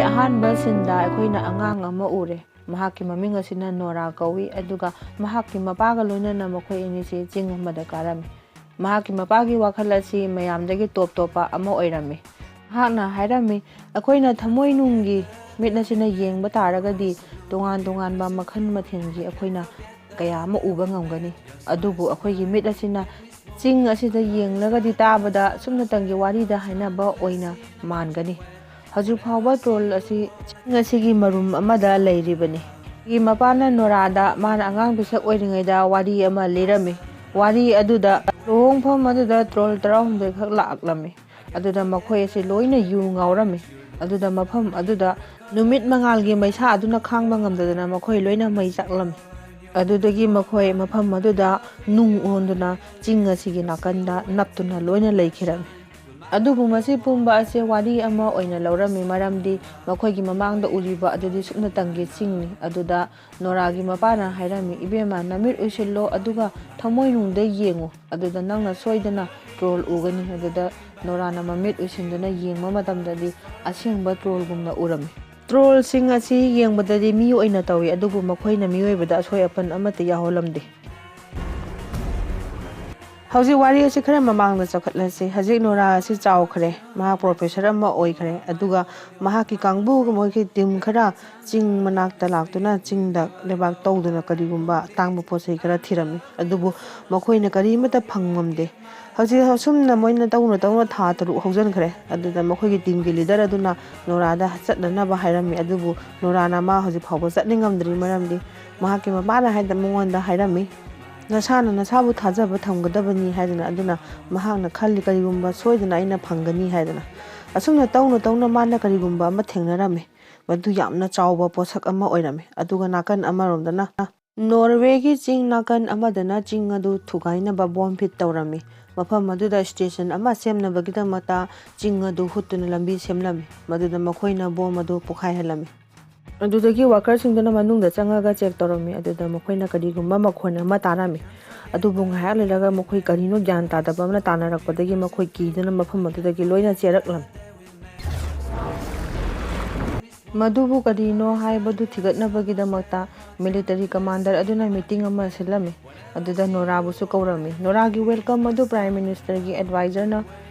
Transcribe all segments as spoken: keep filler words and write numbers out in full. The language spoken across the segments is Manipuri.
ꯑꯍꯥꯟꯕ ꯁꯤꯟꯗ ꯑꯩꯈꯣꯏꯅ ꯑꯉꯥꯡ ꯑꯃ ꯎꯔꯦ꯫ ꯃꯍꯥꯛꯀꯤ ꯃꯃꯤꯡ ꯑꯁꯤꯅ ꯅꯣꯔꯥ ꯀꯧꯏ, ꯑꯗꯨꯒ ꯃꯍꯥꯛꯀꯤ ꯃꯄꯥꯒ ꯂꯣꯏꯅꯅ ꯃꯈꯣꯏ ꯑꯅꯤꯁꯤ ꯆꯤꯡ ꯑꯃꯗ ꯀꯥꯔꯝꯃꯤ꯫ ꯃꯍꯥꯛꯀꯤ ꯃꯄꯥꯒꯤ ꯋꯥꯈꯜ ꯑꯁꯤ ꯃꯌꯥꯝꯗꯒꯤ ꯇꯣꯞ ꯇꯣꯞꯄ ꯑꯃ ꯑꯣꯏꯔꯝꯃꯤ꯫ ꯃꯍꯥꯛꯅ ꯍꯥꯏꯔꯝꯃꯤ, "ꯑꯩꯈꯣꯏꯅ ꯊꯃꯣꯏꯅꯨꯡꯒꯤ ꯃꯤꯠ ꯑꯁꯤꯅ ꯌꯦꯡꯕ ꯇꯥꯔꯒꯗꯤ ꯇꯣꯉꯥꯟ ꯇꯣꯉꯥꯟꯕ ꯃꯈꯜ ꯃꯊꯦꯜꯒꯤ ꯑꯩꯈꯣꯏꯅ ꯀꯌꯥ ꯑꯃ ꯎꯕ ꯉꯝꯒꯅꯤ꯫ ꯑꯗꯨꯕꯨ ꯑꯩꯈꯣꯏꯒꯤ ꯃꯤꯠ ꯑꯁꯤꯅ ꯆꯤꯡ ꯑꯁꯤꯗ ꯌꯦꯡꯂꯒꯗꯤ ꯇꯥꯕꯗ ꯁꯨꯞꯅꯇꯪꯒꯤ ꯋꯥꯔꯤꯗ ꯍꯥꯏꯅꯕ ꯑꯣꯏꯅ ꯃꯥꯟꯒꯅꯤ꯫ ꯍꯧꯖꯤꯛ ꯐꯥꯎꯕ ꯇ꯭ꯔꯣꯜ ꯑꯁꯤ ꯆꯤꯡ ꯑꯁꯤꯒꯤ ꯃꯔꯨꯝ ꯑꯃꯗ ꯂꯩꯔꯤꯕꯅꯤ꯫" ꯃꯄꯥꯅ ꯅꯣꯔꯥꯗ ꯃꯥꯅ ꯑꯉꯥꯡ ꯄꯤꯁꯛ ꯑꯣꯏꯔꯤꯉꯩꯗ ꯋꯥꯔꯤ ꯑꯃ ꯂꯤꯔꯝꯃꯤ꯫ ꯋꯥꯔꯤ ꯑꯗꯨꯗ ꯂꯨꯍꯣꯡꯐꯝ ꯑꯗꯨꯗ ꯇ꯭ꯔꯣꯜ ꯇꯔꯥꯍꯨꯝꯗꯣꯏ ꯈꯛ ꯂꯥꯛꯂꯝꯃꯤ꯫ ꯑꯗꯨꯗ ꯃꯈꯣꯏ ꯑꯁꯤ ꯂꯣꯏꯅ ꯌꯨ ꯉꯥꯎꯔꯝꯃꯤ꯫ ꯑꯗꯨꯗ ꯃꯐꯝ ꯑꯗꯨꯗ ꯅꯨꯃꯤꯠ ꯃꯉꯥꯜꯒꯤ ꯃꯩꯁꯥ ꯑꯗꯨꯅ ꯈꯥꯡꯕ ꯉꯝꯗꯗꯅ ꯃꯈꯣꯏ ꯂꯣꯏꯅ ꯃꯩ ꯆꯥꯛꯂꯝꯃꯤ꯫ ꯑꯗꯨꯗꯒꯤ ꯃꯈꯣꯏ ꯃꯐꯝ ꯑꯗꯨꯗ ꯅꯨꯡ ꯑꯣꯟꯗꯨꯅ ꯆꯤꯡ ꯑꯁꯤꯒꯤ ꯅꯥꯀꯟꯗ ꯅꯞꯇꯨꯅ ꯂꯣꯏꯅ ꯂꯩꯈꯤꯔꯝꯃꯤ꯫ ꯑꯗꯨꯕꯨ ꯃꯁꯤ ꯄꯨꯝꯕ ꯑꯁꯤ ꯋꯥꯔꯤ ꯑꯃ ꯑꯣꯏꯅ ꯂꯧꯔꯝꯃꯤ, ꯃꯔꯝꯗꯤ ꯃꯈꯣꯏꯒꯤ ꯃꯃꯥꯡꯗ ꯎꯔꯤꯕ ꯑꯗꯨꯗꯤ ꯁꯨꯞꯅꯇꯪꯒꯤ ꯆꯤꯡꯅꯤ꯫ ꯑꯗꯨꯗ ꯅꯣꯔꯥꯒꯤ ꯃꯄꯥꯅ ꯍꯥꯏꯔꯝꯃꯤ, "ꯏꯕꯦꯝꯃ, ꯅꯃꯤꯠ ꯎꯏꯁꯤꯜꯂꯣ, ꯑꯗꯨꯒ ꯊꯃꯣꯏꯅꯨꯡꯗ ꯌꯦꯡꯉꯨ, ꯑꯗꯨꯗ ꯅꯪꯅ ꯁꯣꯏꯗꯅ ꯇ꯭ꯔꯣꯜ ꯎꯒꯅꯤ꯫" ꯑꯗꯨꯗ ꯅꯣꯔꯥꯅ ꯃꯃꯤꯠ ꯎꯏꯁꯤꯟꯗꯨꯅ ꯌꯦꯡꯕ ꯃꯇꯝꯗꯗꯤ ꯑꯁꯦꯡꯕ ꯇ꯭ꯔꯣꯜꯒꯨꯝꯅ ꯎꯔꯝꯃꯤ꯫ ꯇ꯭ꯔꯣꯜꯁꯤꯡ ꯑꯁꯤ ꯌꯦꯡꯕꯗꯗꯤ ꯃꯤ ꯑꯣꯏꯅ ꯇꯧꯏ, ꯑꯗꯨꯕꯨ ꯃꯈꯣꯏꯅ ꯃꯤꯑꯣꯏꯕꯗ ꯑꯁꯣꯏ ꯑꯄꯟ ꯑꯃꯠꯇ ꯌꯥꯎꯍꯜꯂꯝꯗꯦ꯫ ꯍꯧꯖꯤꯛ ꯋꯥꯔꯤ ꯑꯁꯤ ꯈꯔ ꯃꯃꯥꯡꯗ ꯆꯥꯎꯈꯠꯂꯁꯤ꯫ ꯍꯧꯖꯤꯛ ꯅꯣꯔꯥ ꯑꯁꯤ ꯆꯥꯎꯈ꯭ꯔꯦ, ꯃꯍꯥꯛ ꯄ꯭ꯔꯣꯐꯦꯁꯔ ꯑꯃ ꯑꯣꯏꯈ꯭ꯔꯦ, ꯑꯗꯨꯒ ꯃꯍꯥꯛꯀꯤ ꯀꯥꯡꯕꯨ, ꯃꯣꯏꯒꯤ ꯇꯤꯝ ꯈꯔ ꯆꯤꯡ ꯃꯅꯥꯛꯇ ꯂꯥꯛꯇꯨꯅ ꯆꯤꯡꯗ ꯂꯩꯕꯥꯛ ꯇꯧꯗꯨꯅ ꯀꯔꯤꯒꯨꯝꯕ ꯑꯇꯥꯡꯕ ꯄꯣꯠ ꯆꯩ ꯈꯔ ꯊꯤꯔꯝꯃꯤ, ꯑꯗꯨꯕꯨ ꯃꯈꯣꯏꯅ ꯀꯔꯤꯃꯠꯇ ꯐꯪꯉꯝꯗꯦ꯫ ꯍꯧꯖꯤꯛ ꯑꯁꯨꯝꯅ ꯃꯣꯏꯅ ꯇꯧꯅ ꯇꯧꯅ ꯊꯥ ꯇꯔꯨꯛ ꯍꯧꯖꯤꯟꯈ꯭ꯔꯦ꯫ ꯑꯗꯨꯗ ꯃꯈꯣꯏꯒꯤ ꯇꯤꯝꯒꯤ ꯂꯤꯗꯔ ꯑꯗꯨꯅ ꯅꯣꯔꯥꯗ ꯆꯠꯅꯅꯕ ꯍꯥꯏꯔꯝꯃꯤ, ꯑꯗꯨꯕꯨ ꯅꯣꯔꯥꯅ ꯃꯥ ꯍꯧꯖꯤꯛ ꯐꯥꯎꯕ ꯆꯠꯅꯤꯡꯉꯝꯗ꯭ꯔꯤ, ꯃꯔꯝꯗꯤ ꯃꯍꯥꯛꯀꯤ ꯃꯄꯥꯅ ꯍꯥꯏꯗ ꯃꯉꯣꯟꯗ ꯍꯥꯏꯔꯝꯃꯤ, "ꯅꯁꯥꯅ ꯅꯁꯥꯕꯨ ꯊꯥꯖꯕ ꯊꯝꯒꯗꯕꯅꯤ" ꯍꯥꯏꯗꯅ꯫ ꯑꯗꯨꯅ ꯃꯍꯥꯛꯅ ꯈꯜꯂꯤ, "ꯀꯔꯤꯒꯨꯝꯕ ꯁꯣꯏꯗꯅ ꯑꯩꯅ ꯐꯪꯒꯅꯤ" ꯍꯥꯏꯗꯅ꯫ ꯑꯁꯨꯝꯅ ꯇꯧꯅ ꯇꯧꯅ ꯃꯥꯅ ꯀꯔꯤꯒꯨꯝꯕ ꯑꯃ ꯊꯦꯡꯅꯔꯝꯃꯤ, ꯃꯗꯨ ꯌꯥꯝꯅ ꯆꯥꯎꯕ ꯄꯣꯠꯁꯛ ꯑꯃ ꯑꯣꯏꯔꯝꯃꯤ꯫ ꯑꯗꯨꯒ ꯅꯥꯀꯟ ꯑꯃꯔꯣꯝꯗꯅ ꯅꯣꯔꯋꯦꯒꯤ ꯆꯤꯡ ꯅꯥꯀꯟ ꯑꯃꯗꯅ ꯆꯤꯡ ꯑꯗꯨ ꯊꯨꯒꯥꯏꯅꯕ ꯕꯣꯝ ꯐꯤꯠ ꯇꯧꯔꯝꯃꯤ꯫ ꯃꯐꯝ ꯑꯗꯨꯗ ꯁ꯭ꯇꯦꯁꯟ ꯑꯃ ꯁꯦꯝꯅꯕꯒꯤꯗꯃꯛꯇ ꯆꯤꯡ ꯑꯗꯨ ꯍꯨꯠꯇꯨꯅ ꯂꯝꯕꯤ ꯁꯦꯝꯂꯝꯃꯤ꯫ ꯃꯗꯨꯗ ꯃꯈꯣꯏꯅ ꯕꯣꯝ ꯑꯗꯨ ꯄꯣꯈꯥꯏꯍꯜꯂꯝꯃꯤ꯫ ꯑꯗꯨꯗꯒꯤ ꯋꯥꯀꯔꯁꯤꯡꯗꯨꯅ ꯃꯅꯨꯡꯗ ꯆꯪꯉꯒ ꯆꯦꯛ ꯇꯧꯔꯝꯃꯤ꯫ ꯑꯗꯨꯗ ꯃꯈꯣꯏꯅ ꯀꯔꯤꯒꯨꯝꯕ ꯃꯈꯣꯟ ꯑꯃ ꯇꯥꯔꯝꯃꯤ꯫ ꯑꯗꯨꯕꯨ ꯉꯥꯏꯍꯥꯛ ꯂꯩꯔꯒ ꯃꯈꯣꯏ ꯀꯔꯤꯅꯣ ꯒ꯭ꯌꯥꯟ ꯇꯥꯗꯕ ꯑꯃꯅ ꯇꯥꯟꯅꯔꯛꯄꯗꯒꯤ ꯃꯈꯣꯏ ꯀꯤꯗꯨꯅ ꯃꯐꯝ ꯑꯗꯨꯗꯒꯤ ꯂꯣꯏꯅ ꯆꯦꯔꯛꯂꯝꯃꯤ꯫ ꯃꯗꯨꯕꯨ ꯀꯔꯤꯅꯣ ꯍꯥꯏꯕꯗꯨ ꯊꯤꯒꯠꯅꯕꯒꯤꯗꯃꯛꯇ ꯃꯤꯂꯤꯇꯔꯤ ꯀꯃꯥꯟꯗꯔ ꯑꯗꯨꯅ ꯃꯤꯇꯤꯡ ꯑꯃ ꯁꯤꯜꯂꯝꯃꯤ꯫ ꯑꯗꯨꯗ ꯅꯣꯔꯥꯕꯨꯁꯨ ꯀꯧꯔꯝꯃꯤ꯫ ꯅꯣꯔꯥꯒꯤ ꯋꯦꯜꯀꯝ ꯑꯗꯨ ꯄ꯭ꯔꯥꯏꯝ ꯃꯤꯅꯤꯁꯇꯔꯒꯤ ꯑꯦꯗꯚꯥꯏꯖꯔꯅ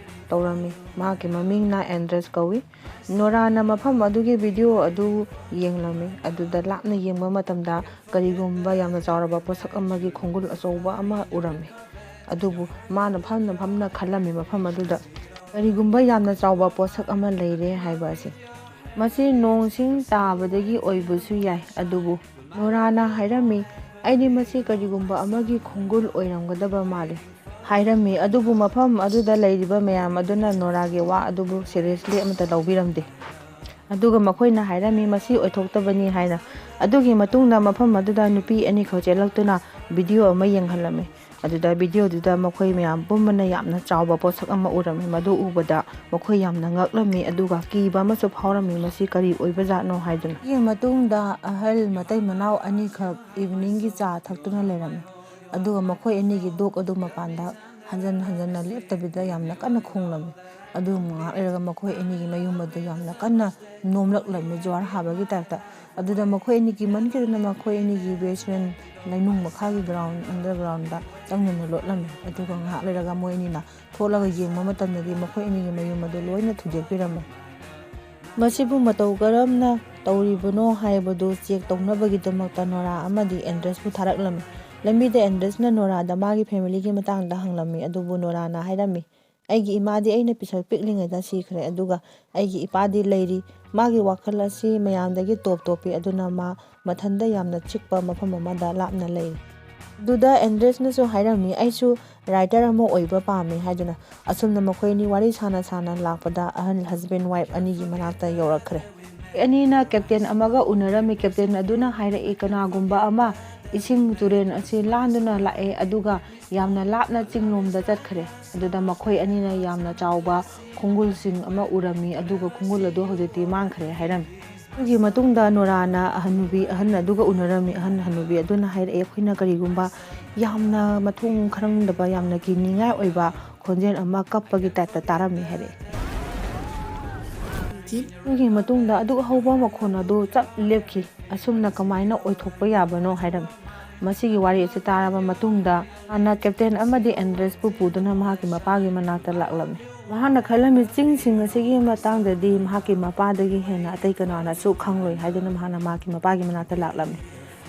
ꯇꯧꯔꯝꯃꯤ꯫ ꯃꯍꯥꯛꯀꯤ ꯃꯃꯤꯡꯅ ꯑꯦꯟꯗ꯭ꯔꯁ ꯀꯧꯏ꯫ ꯅꯣꯔꯥꯅ ꯃꯐꯝ ꯑꯗꯨꯒꯤ ꯚꯤꯗꯤꯑꯣ ꯑꯗꯨ ꯌꯦꯡꯂꯝꯃꯤ꯫ ꯑꯗꯨꯗ ꯂꯥꯞꯅ ꯌꯦꯡꯕ ꯃꯇꯝꯗ ꯀꯔꯤꯒꯨꯝꯕ ꯌꯥꯝꯅ ꯆꯥꯎꯔꯕ ꯄꯣꯠꯁꯛ ꯑꯃꯒꯤ ꯈꯣꯡꯒꯨꯜ ꯑꯆꯧꯕ ꯑꯃ ꯎꯔꯝꯃꯤ꯫ ꯑꯗꯨꯕꯨ ꯃꯥꯅ ꯐꯝꯅ ꯐꯝꯅ ꯈꯜꯂꯝꯃꯤ ꯃꯐꯝ ꯑꯗꯨꯗ ꯀꯔꯤꯒꯨꯝꯕ ꯌꯥꯝꯅ ꯆꯥꯎꯕ ꯄꯣꯠꯁꯛ ꯑꯃ ꯂꯩꯔꯦ ꯍꯥꯏꯕ ꯑꯁꯤ꯫ ꯃꯁꯤ ꯅꯣꯡꯁꯤꯡ ꯇꯥꯕꯗꯒꯤ ꯑꯣꯏꯕꯁꯨ ꯌꯥꯏ, ꯑꯗꯨꯕꯨ ꯅꯣꯔꯥꯅ ꯍꯥꯏꯔꯝꯃꯤ, "ꯑꯩꯗꯤ ꯃꯁꯤ ꯀꯔꯤꯒꯨꯝꯕ ꯑꯃꯒꯤ ꯈꯣꯡꯒꯨꯜ ꯑꯣꯏꯔꯝꯒꯗꯕ ꯃꯥꯜꯂꯤ" ꯍꯥꯏꯔꯝꯃꯤ꯫ ꯑꯗꯨꯕꯨ ꯃꯐꯝ ꯑꯗꯨꯗ ꯂꯩꯔꯤꯕ ꯃꯌꯥꯝ ꯑꯗꯨꯅ ꯅꯣꯔꯥꯒꯤ ꯋꯥ ꯑꯗꯨꯕꯨ ꯁꯤꯔꯤꯌꯁꯂꯤ ꯑꯃꯠꯇ ꯂꯧꯕꯤꯔꯝꯗꯦ꯫ ꯑꯗꯨꯒ ꯃꯈꯣꯏꯅ ꯍꯥꯏꯔꯝꯃꯤ, "ꯃꯁꯤ ꯑꯣꯏꯊꯣꯛꯇꯕꯅꯤ" ꯍꯥꯏꯅ꯫ ꯑꯗꯨꯒꯤ ꯃꯇꯨꯡꯗ ꯃꯐꯝ ꯑꯗꯨꯗ ꯅꯨꯄꯤ ꯑꯅꯤꯈꯛ ꯆꯦꯜꯂꯛꯇꯨꯅ ꯚꯤꯗꯤꯑꯣ ꯑꯃ ꯌꯦꯡꯍꯜꯂꯝꯃꯤ꯫ ꯑꯗꯨꯗ ꯚꯤꯗꯤꯑꯣꯗꯨꯗ ꯃꯈꯣꯏ ꯃꯌꯥꯝ ꯄꯨꯝꯕꯅ ꯌꯥꯝꯅ ꯆꯥꯎꯕ ꯄꯣꯠꯁꯛ ꯑꯃ ꯎꯔꯝꯃꯤ꯫ ꯃꯗꯨ ꯎꯕꯗ ꯃꯈꯣꯏ ꯌꯥꯝꯅ ꯉꯛꯂꯝꯃꯤ, ꯑꯗꯨꯒ ꯀꯤꯕ ꯑꯃꯁꯨ ꯐꯥꯎꯔꯝꯃꯤ, "ꯃꯁꯤ ꯀꯔꯤ ꯑꯣꯏꯕꯖꯥꯠꯅꯣ?" ꯍꯥꯏꯗꯨꯅ꯫ ꯁꯤꯒꯤ ꯃꯇꯨꯡꯗ ꯑꯍꯜ ꯃꯇꯩ ꯃꯅꯥꯎ ꯑꯅꯤꯈꯛ ꯏꯚꯤꯅꯤꯡꯒꯤ ꯆꯥ ꯊꯛꯇꯨꯅ ꯂꯩꯔꯝꯃꯤ꯫ ꯑꯗꯨꯒ ꯃꯈꯣꯏ ꯑꯅꯤꯒꯤ ꯗꯣꯛ ꯑꯗꯨ ꯃꯄꯥꯟꯗ ꯍꯟꯖꯟ ꯍꯟꯖꯟꯅ ꯂꯦꯞꯇꯕꯤꯗ ꯌꯥꯝꯅ ꯀꯟꯅ ꯈꯣꯡꯂꯝꯃꯤ꯫ ꯑꯗꯨ ꯉꯥꯏꯍꯥꯛ ꯂꯩꯔꯒ ꯃꯈꯣꯏ ꯑꯅꯤꯒꯤ ꯃꯌꯨꯝ ꯑꯗꯨ ꯌꯥꯝꯅ ꯀꯟꯅ ꯅꯣꯝꯂꯛꯂꯝꯃꯤ, ꯖ꯭ꯋꯥꯔ ꯍꯥꯕꯒꯤ ꯇꯥꯏꯞꯇ꯫ ꯑꯗꯨꯗ ꯃꯈꯣꯏ ꯑꯅꯤ ꯀꯤꯃꯟꯈꯤꯗꯅ ꯃꯈꯣꯏ ꯑꯅꯤꯒꯤ ꯕꯦꯁꯃꯦꯟ ꯂꯩꯅꯨꯡ ꯃꯈꯥꯒꯤ ꯒ꯭ꯔꯥꯎꯟ, ꯑꯟꯗꯔꯒ꯭ꯔꯥꯎꯟꯗ ꯆꯪꯗꯨꯅ ꯂꯣꯠꯂꯝꯃꯤ꯫ ꯑꯗꯨꯒ ꯉꯥꯏꯍꯥꯛ ꯂꯩꯔꯒ ꯃꯣꯏ ꯑꯅꯤꯅ ꯊꯣꯛꯂꯒ ꯌꯦꯡꯕ ꯃꯇꯝꯗꯗꯤ ꯃꯈꯣꯏ ꯑꯅꯤꯒꯤ ꯃꯌꯨꯝ ꯑꯗꯨ ꯂꯣꯏꯅ ꯊꯨꯗꯦꯛꯄꯤꯔꯝꯃꯤ꯫ ꯃꯁꯤꯕꯨ ꯃꯇꯧ ꯀꯔꯝꯅ ꯇꯧꯔꯤꯕꯅꯣ ꯍꯥꯏꯕꯗꯨ ꯆꯦꯛ ꯇꯧꯅꯕꯒꯤꯗꯃꯛꯇ ꯅꯣꯔꯥ ꯑꯃꯗꯤ ꯑꯦꯟꯗ꯭ꯔꯦꯁꯄꯨ ꯊꯥꯔꯛꯂꯝꯃꯤ꯫ ꯂꯝꯕꯤꯗ ꯑꯦꯟꯗ꯭ꯔꯦꯁꯅ ꯅꯣꯔꯥꯗ ꯃꯥꯒꯤ ꯐꯦꯃꯤꯂꯤꯒꯤ ꯃꯇꯥꯡꯗ ꯍꯪꯂꯝꯃꯤ, ꯑꯗꯨꯕꯨ ꯅꯣꯔꯥꯅ ꯍꯥꯏꯔꯝꯃꯤ, "ꯑꯩꯒꯤ ꯏꯃꯥꯗꯤ ꯑꯩꯅ ꯄꯤꯁꯛ ꯄꯤꯛꯂꯤꯉꯩꯗ ꯁꯤꯈ꯭ꯔꯦ, ꯑꯗꯨꯒ ꯑꯩꯒꯤ ꯏꯄꯥꯗꯤ ꯂꯩꯔꯤ꯫ ꯃꯥꯒꯤ ꯋꯥꯈꯜ ꯑꯁꯤ ꯃꯌꯥꯝꯗꯒꯤ ꯇꯣꯞ ꯇꯣꯞꯄꯤ, ꯑꯗꯨꯅ ꯃꯥ ꯃꯊꯟꯇ ꯌꯥꯝꯅ ꯆꯤꯛꯄ ꯃꯐꯝ ꯑꯃꯗ ꯂꯥꯞꯅ ꯂꯩꯔꯤ"꯫ ꯑꯗꯨꯗ ꯑꯦꯟꯗ꯭ꯔꯦꯁꯅꯁꯨ ꯍꯥꯏꯔꯝꯃꯤ, "ꯑꯩꯁꯨ ꯔꯥꯏꯇꯔ ꯑꯃ ꯑꯣꯏꯕ ꯄꯥꯝꯃꯤ" ꯍꯥꯏꯗꯨꯅ꯫ ꯑꯁꯨꯝꯅ ꯃꯈꯣꯏ ꯑꯅꯤ ꯋꯥꯔꯤ ꯁꯥꯅ ꯁꯥꯅ ꯂꯥꯛꯄꯗ ꯑꯍꯜ ꯍꯁꯕꯦꯟ ꯋꯥꯏꯐ ꯑꯅꯤꯒꯤ ꯃꯅꯥꯛꯇ ꯌꯧꯔꯛꯈ꯭ꯔꯦ꯫ ꯑꯅꯤꯅ ꯀꯦꯞꯇꯦꯟ ꯑꯃꯒ ꯎꯅꯔꯝꯃꯤ꯫ ꯀꯦꯞꯇꯦꯟ ꯑꯗꯨꯅ ꯍꯥꯏꯔꯛꯏ, "ꯀꯅꯥꯒꯨꯝꯕ ꯑꯃ ꯏꯁꯤꯡ ꯇꯨꯔꯦꯜ ꯑꯁꯤ ꯂꯥꯟꯗꯨꯅ ꯂꯥꯛꯑꯦ, ꯑꯗꯨꯒ ꯌꯥꯝꯅ ꯂꯥꯞꯅ ꯆꯤꯡꯂꯣꯝꯗ ꯆꯠꯈ꯭ꯔꯦ"꯫ ꯑꯗꯨꯗ ꯃꯈꯣꯏ ꯑꯅꯤꯅ ꯌꯥꯝꯅ ꯆꯥꯎꯕ ꯈꯣꯡꯒꯨꯜꯁꯤꯡ ꯑꯃ ꯎꯔꯝꯃꯤ, ꯑꯗꯨꯒ ꯈꯣꯡꯒꯨꯜ ꯑꯗꯨ ꯍꯧꯖꯤꯛꯇꯤ ꯃꯥꯡꯈ꯭ꯔꯦ ꯍꯥꯏꯔꯝꯃꯤ꯫ ꯑꯗꯨꯒꯤ ꯃꯇꯨꯡꯗ ꯅꯣꯔꯥꯅ ꯍꯅꯨꯕꯤ ꯑꯍꯟ ꯑꯗꯨꯒ ꯎꯅꯔꯝꯃꯤ꯫ ꯑꯍꯟ ꯍꯅꯨꯕꯤ ꯑꯗꯨꯅ ꯍꯥꯏꯔꯛꯑꯦ, "ꯑꯩꯈꯣꯏꯅ ꯀꯔꯤꯒꯨꯝꯕ ꯌꯥꯝꯅ ꯃꯊꯣꯡ ꯈꯪꯗꯕ, ꯌꯥꯝꯅ ꯀꯤꯅꯤꯡꯉꯥꯏ ꯑꯣꯏꯕ ꯈꯣꯟꯖꯦꯜ ꯑꯃ ꯀꯞꯄꯒꯤ ꯇꯥꯏꯞꯇ ꯇꯥꯔꯝꯃꯤ" ꯍꯥꯏꯔꯛꯑꯦ꯫ ꯑꯗꯨꯒꯤ ꯃꯇꯨꯡꯗ ꯑꯗꯨꯛ ꯍꯧꯕ ꯃꯈꯣꯟ ꯑꯗꯨ ꯆꯞ ꯂꯦꯞꯈꯤ꯫ ꯑꯁꯨꯝꯅ ꯀꯃꯥꯏꯅ ꯑꯣꯏꯊꯣꯛꯄ ꯌꯥꯕꯅꯣ ꯍꯥꯏꯔꯝꯃꯤ꯫ ꯃꯁꯤꯒꯤ ꯋꯥꯔꯤ ꯑꯁꯤ ꯇꯥꯔꯕ ꯃꯇꯨꯡꯗ ꯃꯍꯥꯛꯅ ꯀꯦꯞꯇꯦꯟ ꯑꯃꯗꯤ ꯑꯦꯟꯗ꯭ꯔꯦꯁꯄꯨ ꯄꯨꯗꯨꯅ ꯃꯍꯥꯛꯀꯤ ꯃꯄꯥꯒꯤ ꯃꯅꯥꯛꯇ ꯂꯥꯛꯂꯝꯃꯤ꯫ ꯃꯍꯥꯛꯅ ꯈꯜꯂꯝꯃꯤ, ꯆꯤꯡꯁꯤꯡ ꯑꯁꯤꯒꯤ ꯃꯇꯥꯡꯗꯗꯤ ꯃꯍꯥꯛꯀꯤ ꯃꯄꯥꯗꯒꯤ ꯍꯦꯟꯅ ꯑꯇꯩ ꯀꯅꯥꯅꯁꯨ ꯈꯪꯂꯣꯏ ꯍꯥꯏꯗꯨꯅ ꯃꯍꯥꯛꯅ ꯃꯍꯥꯛꯀꯤ ꯃꯄꯥꯒꯤ ꯃꯅꯥꯛꯇ ꯂꯥꯛꯂꯝꯃꯤ꯫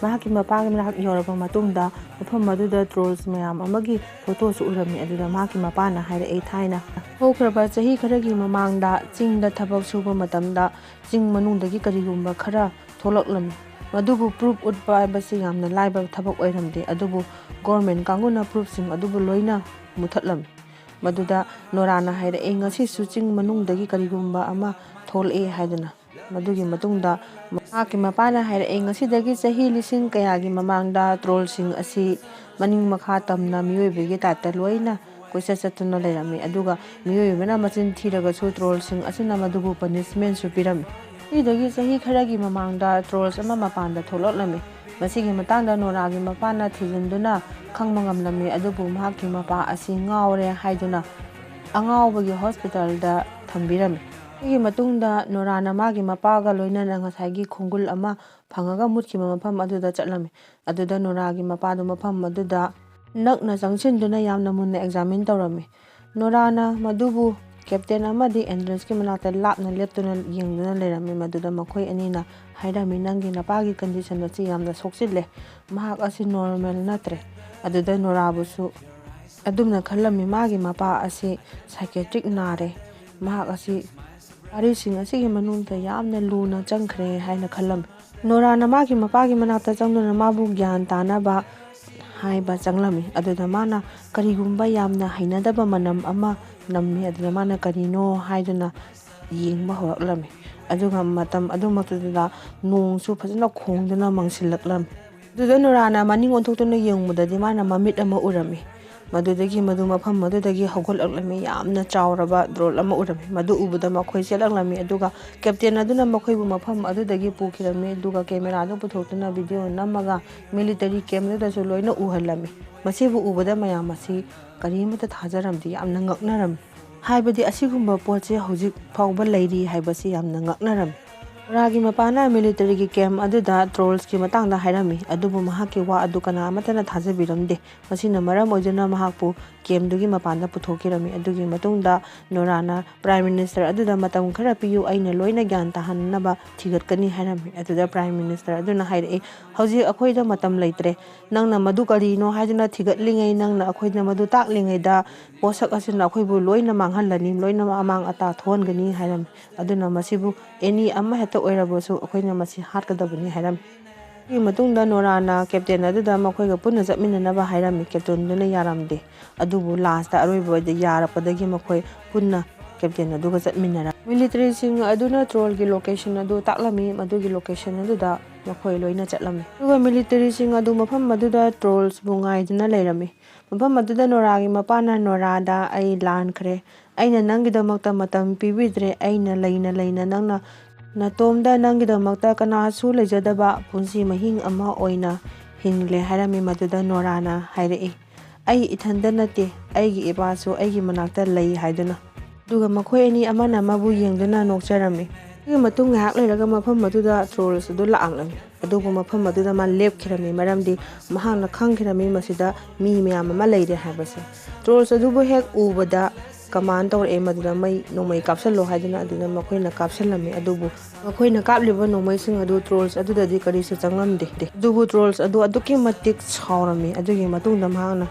ꯃꯍꯥꯛꯀꯤ ꯃꯄꯥꯒꯤ ꯃꯅꯥꯛ ꯌꯧꯔꯕ ꯃꯇꯨꯡꯗ ꯃꯐꯝ ꯑꯗꯨꯗ ꯇ꯭ꯔꯣꯜꯁ ꯃꯌꯥꯝ ꯑꯃꯒꯤ ꯐꯣꯇꯣꯁꯨ ꯎꯔꯝꯃꯤ꯫ ꯑꯗꯨꯗ ꯃꯍꯥꯛꯀꯤ ꯃꯄꯥꯅ ꯍꯥꯏꯔꯛꯏ, ꯊꯥꯏꯅ ꯍꯧꯈ꯭ꯔꯕ ꯆꯍꯤ ꯈꯔꯒꯤ ꯃꯃꯥꯡꯗ ꯆꯤꯡꯗ ꯊꯕꯛ ꯁꯨꯕ ꯃꯇꯝꯗ ꯆꯤꯡ ꯃꯅꯨꯡꯗꯒꯤ ꯀꯔꯤꯒꯨꯝꯕ ꯈꯔ ꯊꯣꯛꯂꯛꯂꯝꯃꯤ꯫ ꯃꯗꯨꯕꯨ ꯄ꯭ꯔꯨꯐ ꯎꯠꯄ ꯍꯥꯏꯕꯁꯤ ꯌꯥꯝꯅ ꯂꯥꯏꯕ ꯊꯕꯛ ꯑꯣꯏꯔꯝꯗꯦ, ꯑꯗꯨꯕꯨ ꯒꯣꯔꯃꯦꯟ ꯀꯥꯡꯕꯨꯅ ꯄ꯭ꯔꯨꯐꯁꯤꯡ ꯑꯗꯨꯕꯨ ꯂꯣꯏꯅ ꯃꯨꯊꯠꯂꯝꯃꯤ꯫ ꯃꯗꯨꯗ ꯅꯣꯔꯥꯅ ꯍꯥꯏꯔꯛꯏ, ꯉꯁꯤꯁꯨ ꯆꯤꯡ ꯃꯅꯨꯡꯗꯒꯤ ꯀꯔꯤꯒꯨꯝꯕ ꯑꯃ ꯊꯣꯛꯂꯛꯏ ꯍꯥꯏꯗꯨꯅ꯫ ꯃꯗꯨꯒꯤ ꯃꯇꯨꯡꯗ ꯃꯍꯥꯛꯀꯤ ꯃꯄꯥꯅ ꯍꯥꯏꯔꯛꯏ, ꯉꯁꯤꯗꯒꯤ ꯆꯍꯤ ꯂꯤꯁꯤꯡ ꯀꯌꯥꯒꯤ ꯃꯃꯥꯡꯗ ꯇ꯭ꯔꯣꯜꯁꯤꯡ ꯑꯁꯤ ꯃꯅꯤꯡ ꯃꯈꯥ ꯇꯝꯅ ꯃꯤꯑꯣꯏꯕꯒꯤ ꯇꯥꯏꯞꯇ ꯂꯣꯏꯅ ꯀꯣꯏꯆꯠ ꯆꯠꯇꯨꯅ ꯂꯩꯔꯝꯃꯤ, ꯑꯗꯨꯒ ꯃꯤꯑꯣꯏꯕꯅ ꯃꯆꯤꯟ ꯊꯤꯔꯒꯁꯨ ꯇ꯭ꯔꯣꯜꯁꯤꯡ ꯑꯁꯤꯅ ꯃꯗꯨꯕꯨ ꯄꯅꯤꯁꯃꯦꯟꯁꯨ ꯄꯤꯔꯝꯃꯤ꯫ ꯁꯤꯗꯒꯤ ꯆꯍꯤ ꯈꯔꯒꯤ ꯃꯃꯥꯡꯗ ꯇ꯭ꯔꯣꯜꯁ ꯑꯃ ꯃꯄꯥꯟꯗ ꯊꯣꯛꯂꯛꯂꯝꯃꯤ꯫ ꯃꯁꯤꯒꯤ ꯃꯇꯥꯡꯗ ꯅꯣꯔꯥꯒꯤ ꯃꯄꯥꯅ ꯊꯤꯖꯤꯟꯗꯨꯅ ꯈꯪꯕ ꯉꯝꯂꯝꯃꯤ, ꯑꯗꯨꯕꯨ ꯃꯍꯥꯛꯀꯤ ꯃꯄꯥ ꯑꯁꯤ ꯉꯥꯎꯔꯦ ꯍꯥꯏꯗꯨꯅ ꯑꯉꯥꯎꯕꯒꯤ ꯍꯣꯁꯄꯤꯇꯥꯜꯗ ꯊꯝꯕꯤꯔꯝꯃꯤ꯫ ꯁꯤꯒꯤ ꯃꯇꯨꯡꯗ ꯅꯣꯔꯥꯅ ꯃꯥꯒꯤ ꯃꯄꯥꯒ ꯂꯣꯏꯅꯅ ꯉꯁꯥꯏꯒꯤ ꯈꯣꯡꯒꯨꯜ ꯑꯃ ꯐꯪꯉꯒ ꯃꯨꯠꯈꯤꯕ ꯃꯐꯝ ꯑꯗꯨꯗ ꯆꯠꯂꯝꯃꯤ꯫ ꯑꯗꯨꯗ ꯅꯣꯔꯥꯒꯤ ꯃꯄꯥꯗꯨ ꯃꯐꯝ ꯑꯗꯨꯗ ꯅꯛꯅ ꯆꯪꯁꯤꯟꯗꯨꯅ ꯌꯥꯝꯅ ꯃꯨꯟꯅ ꯑꯦꯛꯖꯥꯃꯤꯟ ꯇꯧꯔꯝꯃꯤ꯫ ꯅꯣꯔꯥꯅ ꯃꯗꯨꯕꯨ ꯀꯦꯞꯇꯦꯟ ꯑꯃꯗꯤ ꯑꯦꯟꯗ꯭ꯔꯦꯁꯀꯤ ꯃꯅꯥꯛꯇ ꯂꯥꯞꯅ ꯂꯦꯞꯇꯨꯅ ꯌꯦꯡꯗꯨꯅ ꯂꯩꯔꯝꯃꯤ꯫ ꯃꯗꯨꯗ ꯃꯈꯣꯏ ꯑꯅꯤꯅ ꯍꯥꯏꯔꯝꯃꯤ, "ꯅꯪꯒꯤ ꯅꯄꯥꯒꯤ ꯀꯟꯗꯤꯁꯟ ꯑꯁꯤ ꯌꯥꯝꯅ ꯁꯣꯛꯆꯤꯜꯂꯦ, ꯃꯍꯥꯛ ꯑꯁꯤ ꯅꯣꯔꯃꯦꯜ ꯅꯠꯇ꯭ꯔꯦ"꯫ ꯑꯗꯨꯗ ꯅꯣꯔꯥꯕꯨꯁꯨ ꯑꯗꯨꯝꯅ ꯈꯜꯂꯝꯃꯤ, ꯃꯥꯒꯤ ꯃꯄꯥ ꯑꯁꯤ ꯁꯥꯏꯀꯦꯇ꯭ꯔꯤꯛ ꯅꯥꯔꯦ, ꯃꯍꯥꯛ ꯑꯁꯤ ꯋꯥꯔꯤꯁꯤꯡ ꯑꯁꯤꯒꯤ ꯃꯅꯨꯡꯗ ꯌꯥꯝꯅ ꯂꯨꯅ ꯆꯪꯈ꯭ꯔꯦ ꯍꯥꯏꯅ ꯈꯜꯂꯝꯃꯤ꯫ ꯅꯣꯔꯥꯅ ꯃꯥꯒꯤ ꯃꯄꯥꯒꯤ ꯃꯅꯥꯛꯇ ꯆꯪꯗꯨꯅ ꯃꯥꯕꯨ ꯒ꯭ꯌꯥꯟ ꯇꯥꯅꯕ ꯍꯥꯏꯕ ꯆꯪꯂꯝꯃꯤ꯫ ꯑꯗꯨꯗ ꯃꯥꯅ ꯀꯔꯤꯒꯨꯝꯕ ꯌꯥꯝꯅ ꯍꯩꯅꯗꯕ ꯃꯅꯝ ꯑꯃ ꯅꯝꯃꯤ꯫ ꯑꯗꯨꯗ ꯃꯥꯅ ꯀꯔꯤꯅꯣ ꯍꯥꯏꯗꯨꯅ ꯌꯦꯡꯕ ꯍꯧꯔꯛꯂꯝꯃꯤ꯫ ꯑꯗꯨꯒ ꯃꯇꯝ ꯑꯗꯨꯃꯛꯇꯨꯗ ꯅꯣꯡꯁꯨ ꯐꯖꯅ ꯈꯣꯡꯗꯨꯅ ꯃꯪꯁꯤꯜꯂꯛꯂꯝꯃꯤ꯫ ꯑꯗꯨꯗ ꯅꯣꯔꯥꯅ ꯃꯅꯤꯡ ꯑꯣꯟꯊꯣꯛꯇꯨꯅ ꯌꯦꯡꯕꯗꯗꯤ ꯃꯥꯅ ꯃꯃꯤꯠ ꯑꯃ ꯎꯔꯝꯃꯤ꯫ ꯃꯗꯨꯗꯒꯤ ꯃꯗꯨ ꯃꯐꯝ ꯑꯗꯨꯗꯒꯤ ꯍꯧꯒꯠꯂꯛꯂꯝꯃꯤ꯫ ꯌꯥꯝꯅ ꯆꯥꯎꯔꯕ ꯗ꯭ꯔꯣꯜ ꯑꯃ ꯎꯔꯝꯃꯤ꯫ ꯃꯗꯨ ꯎꯕꯗ ꯃꯈꯣꯏ ꯆꯦꯜꯂꯛꯂꯝꯃꯤ, ꯑꯗꯨꯒ ꯀꯦꯞꯇꯦꯟ ꯑꯗꯨꯅ ꯃꯈꯣꯏꯕꯨ ꯃꯐꯝ ꯑꯗꯨꯗꯒꯤ ꯄꯨꯈꯤꯔꯝꯃꯤ꯫ ꯑꯗꯨꯒ ꯀꯦꯃꯦꯔꯥꯗꯨ ꯄꯨꯊꯣꯛꯇꯨꯅ ꯚꯤꯗꯤꯑꯣ ꯅꯝꯃꯒ ꯃꯤꯂꯤꯇꯔꯤ ꯀꯦꯝꯞ ꯑꯗꯨꯗꯁꯨ ꯂꯣꯏꯅ ꯎꯍꯜꯂꯝꯃꯤ꯫ ꯃꯁꯤꯕꯨ ꯎꯕꯗ ꯃꯌꯥꯝ ꯑꯁꯤ ꯀꯔꯤꯃꯠꯇ ꯊꯥꯖꯔꯝꯗꯦ, ꯌꯥꯝꯅ ꯉꯛꯅꯔꯝꯃꯤ꯫ ꯍꯥꯏꯕꯗꯤ ꯑꯁꯤꯒꯨꯝꯕ ꯄꯣꯠꯁꯦ ꯍꯧꯖꯤꯛ ꯐꯥꯎꯕ ꯂꯩꯔꯤ ꯍꯥꯏꯕꯁꯤ ꯌꯥꯝꯅ ꯉꯛꯅꯔꯝꯃꯤ꯫ ꯅꯣꯔꯥꯒꯤ ꯃꯄꯥꯅ ꯃꯤꯂꯤꯇꯔꯤꯒꯤ ꯀꯦꯝꯞ ꯑꯗꯨꯗ ꯇ꯭ꯔꯣꯜꯁꯀꯤ ꯃꯇꯥꯡꯗ ꯍꯥꯏꯔꯝꯃꯤ, ꯑꯗꯨꯕꯨ ꯃꯍꯥꯛꯀꯤ ꯋꯥ ꯑꯗꯨ ꯀꯅꯥ ꯑꯃꯠꯇꯅ ꯊꯥꯖꯕꯤꯔꯝꯗꯦ꯫ ꯃꯁꯤꯅ ꯃꯔꯝ ꯑꯣꯏꯗꯨꯅ ꯃꯍꯥꯛꯄꯨ ꯀꯦꯝꯞꯇꯨꯒꯤ ꯃꯄꯥꯟꯗ ꯄꯨꯊꯣꯛꯈꯤꯔꯝꯃꯤ꯫ ꯑꯗꯨꯒꯤ ꯃꯇꯨꯡꯗ ꯅꯣꯔꯥꯅ ꯄ꯭ꯔꯥꯏꯝ ꯃꯤꯅꯤꯁꯇꯔ ꯑꯗꯨꯗ "ꯃꯇꯝ ꯈꯔ ꯄꯤꯌꯨ, ꯑꯩꯅ ꯂꯣꯏꯅ ꯒ꯭ꯌꯥꯟ ꯇꯥꯍꯟꯅꯕ ꯊꯤꯒꯠꯀꯅꯤ" ꯍꯥꯏꯔꯝꯃꯤ꯫ ꯑꯗꯨꯗ ꯄ꯭ꯔꯥꯏꯝ ꯃꯤꯅꯤꯁꯇꯔ ꯑꯗꯨꯅ ꯍꯥꯏꯔꯛꯏ, "ꯍꯧꯖꯤꯛ ꯑꯩꯈꯣꯏꯗ ꯃꯇꯝ ꯂꯩꯇ꯭ꯔꯦ꯫ ꯅꯪꯅ ꯃꯗꯨ ꯀꯔꯤꯅꯣ ꯍꯥꯏꯗꯨꯅ ꯊꯤꯒꯠꯂꯤꯉꯩ, ꯅꯪꯅ ꯑꯩꯈꯣꯏꯗ ꯃꯗꯨ ꯇꯥꯛꯂꯤꯉꯩꯗ ꯄꯣꯠꯁꯛ ꯑꯁꯤꯅ ꯑꯩꯈꯣꯏꯕꯨ ꯂꯣꯏꯅ ꯃꯥꯡꯍꯜꯂꯅꯤ, ꯂꯣꯏꯅꯃꯛ ꯑꯃꯥꯡ ꯑꯇꯥ ꯊꯣꯛꯍꯟꯒꯅꯤ" ꯍꯥꯏꯔꯝꯃꯤ꯫ ꯑꯗꯨꯅ ꯃꯁꯤꯕꯨ ꯑꯦꯅꯤ ꯑꯃ ꯍꯦꯛꯇ ꯑꯣꯏꯔꯕꯁꯨ ꯑꯩꯈꯣꯏꯅ ꯃꯁꯤ ꯍꯥꯠꯀꯗꯕꯅꯤ ꯍꯥꯏꯔꯝꯃꯤ꯫ ꯑꯗꯨꯒꯤ ꯃꯇꯨꯡꯗ ꯅꯣꯔꯥꯅ ꯀꯦꯞꯇꯦꯟ ꯑꯗꯨꯗ ꯃꯈꯣꯏꯒ ꯄꯨꯟꯅ ꯆꯠꯃꯤꯟꯅꯅꯕ ꯍꯥꯏꯔꯝꯃꯤ꯫ ꯀꯦꯞꯇꯦꯟꯗꯨꯅ ꯌꯥꯔꯝꯗꯦ꯫ ꯑꯗꯨꯕꯨ ꯂꯥꯁꯇ ꯑꯔꯣꯏꯕ ꯑꯣꯏꯗ ꯌꯥꯔꯛꯄꯗꯒꯤ ꯃꯈꯣꯏ ꯄꯨꯟꯅ ꯀꯦꯞꯇꯦꯟ ꯑꯗꯨꯒ ꯆꯠꯃꯤꯟꯅꯔꯝꯃꯤ꯫ ꯃꯤꯂꯤꯇꯔꯤꯁꯤꯡ ꯑꯗꯨꯅ ꯇ꯭ꯔꯣꯜꯒꯤ ꯂꯣꯀꯦꯁꯟ ꯑꯗꯨ ꯇꯥꯛꯂꯝꯃꯤ꯫ ꯃꯗꯨꯒꯤ ꯂꯣꯀꯦꯁꯟ ꯑꯗꯨꯗ ꯃꯈꯣꯏ ꯂꯣꯏꯅ ꯆꯠꯂꯝꯃꯤ꯫ ꯑꯗꯨꯒ ꯃꯤꯂꯤꯇꯔꯤꯁꯤꯡ ꯑꯗꯨ ꯃꯐꯝ ꯑꯗꯨꯗ ꯇ꯭ꯔꯣꯜꯁꯕꯨ ꯉꯥꯏꯗꯨꯅ ꯂꯩꯔꯝꯃꯤ꯫ ꯃꯐꯝ ꯑꯗꯨꯗ ꯅꯣꯔꯥꯒꯤ ꯃꯄꯥꯅ ꯅꯣꯔꯥꯗ, "ꯑꯩ ꯂꯥꯟꯈ꯭ꯔꯦ꯫ ꯑꯩꯅ ꯅꯪꯒꯤꯗꯃꯛꯇ ꯃꯇꯝ ꯄꯤꯕꯤꯗ꯭ꯔꯦ꯫ ꯑꯩꯅ ꯂꯩꯅ ꯂꯩꯅ ꯅꯪꯅ ꯅꯇꯣꯝꯗ ꯅꯪꯒꯤꯗꯃꯛꯇ ꯀꯅꯥꯁꯨ ꯂꯩꯖꯗꯕ ꯄꯨꯟꯁꯤ ꯃꯍꯤꯡ ꯑꯃ ꯑꯣꯏꯅ ꯍꯤꯡꯂꯦ" ꯍꯥꯏꯔꯝꯃꯤ꯫ ꯃꯗꯨꯗ ꯅꯣꯔꯥꯅ ꯍꯥꯏꯔꯛꯏ, "ꯑꯩ ꯏꯊꯟꯗ ꯅꯠꯇꯦ, ꯑꯩꯒꯤ ꯏꯄꯥꯁꯨ ꯑꯩꯒꯤ ꯃꯅꯥꯛꯇ ꯂꯩ" ꯍꯥꯏꯗꯨꯅ꯫ ꯑꯗꯨꯒ ꯃꯈꯣꯏ ꯑꯅꯤ ꯑꯃꯅ ꯑꯃꯕꯨ ꯌꯦꯡꯗꯨꯅ ꯅꯣꯛꯆꯔꯝꯃꯤ꯫ ꯑꯗꯨꯒꯤ ꯃꯇꯨꯡ ꯉꯥꯏꯍꯥꯛ ꯂꯩꯔꯒ ꯃꯐꯝ ꯑꯗꯨꯗ ꯇ꯭ꯔꯣꯜꯁ ꯑꯗꯨ ꯂꯥꯛꯂꯝꯃꯤ꯫ ꯑꯗꯨꯕꯨ ꯃꯐꯝ ꯑꯗꯨꯗ ꯃꯥ ꯂꯦꯞꯈꯤꯔꯝꯃꯤ, ꯃꯔꯝꯗꯤ ꯃꯍꯥꯛꯅ ꯈꯪꯈꯤꯔꯝꯃꯤ ꯃꯁꯤꯗ ꯃꯤ ꯃꯌꯥꯝ ꯑꯃ ꯂꯩꯔꯦ ꯍꯥꯏꯕꯁꯦ꯫ ꯇ꯭ꯔꯣꯜꯁ ꯑꯗꯨꯕꯨ ꯍꯦꯛ ꯎꯕꯗ ꯀꯃꯥꯟ ꯇꯧꯔꯛꯑꯦ, ꯃꯗꯨꯗ ꯃꯩ ꯅꯣꯡꯃꯩ ꯀꯥꯞꯁꯜꯂꯣ ꯍꯥꯏꯗꯨꯅ꯫ ꯑꯗꯨꯗ ꯃꯈꯣꯏꯅ ꯀꯥꯞꯁꯜꯂꯝꯃꯤ꯫ ꯑꯗꯨꯕꯨ ꯃꯈꯣꯏꯅ ꯀꯥꯞꯂꯤꯕ ꯅꯣꯡꯃꯩꯁꯤꯡ ꯑꯗꯨ ꯇ꯭ꯔꯣꯜꯁ ꯑꯗꯨꯗꯗꯤ ꯀꯔꯤꯁꯨ ꯆꯪꯂꯝꯗꯦ꯫ ꯑꯗꯨꯕꯨ ꯇ꯭ꯔꯣꯜꯁ ꯑꯗꯨ ꯑꯗꯨꯛꯀꯤ ꯃꯇꯤꯛ ꯁꯥꯎꯔꯝꯃꯤ꯫ ꯑꯗꯨꯒꯤ ꯃꯇꯨꯡꯗ ꯃꯍꯥꯛꯅ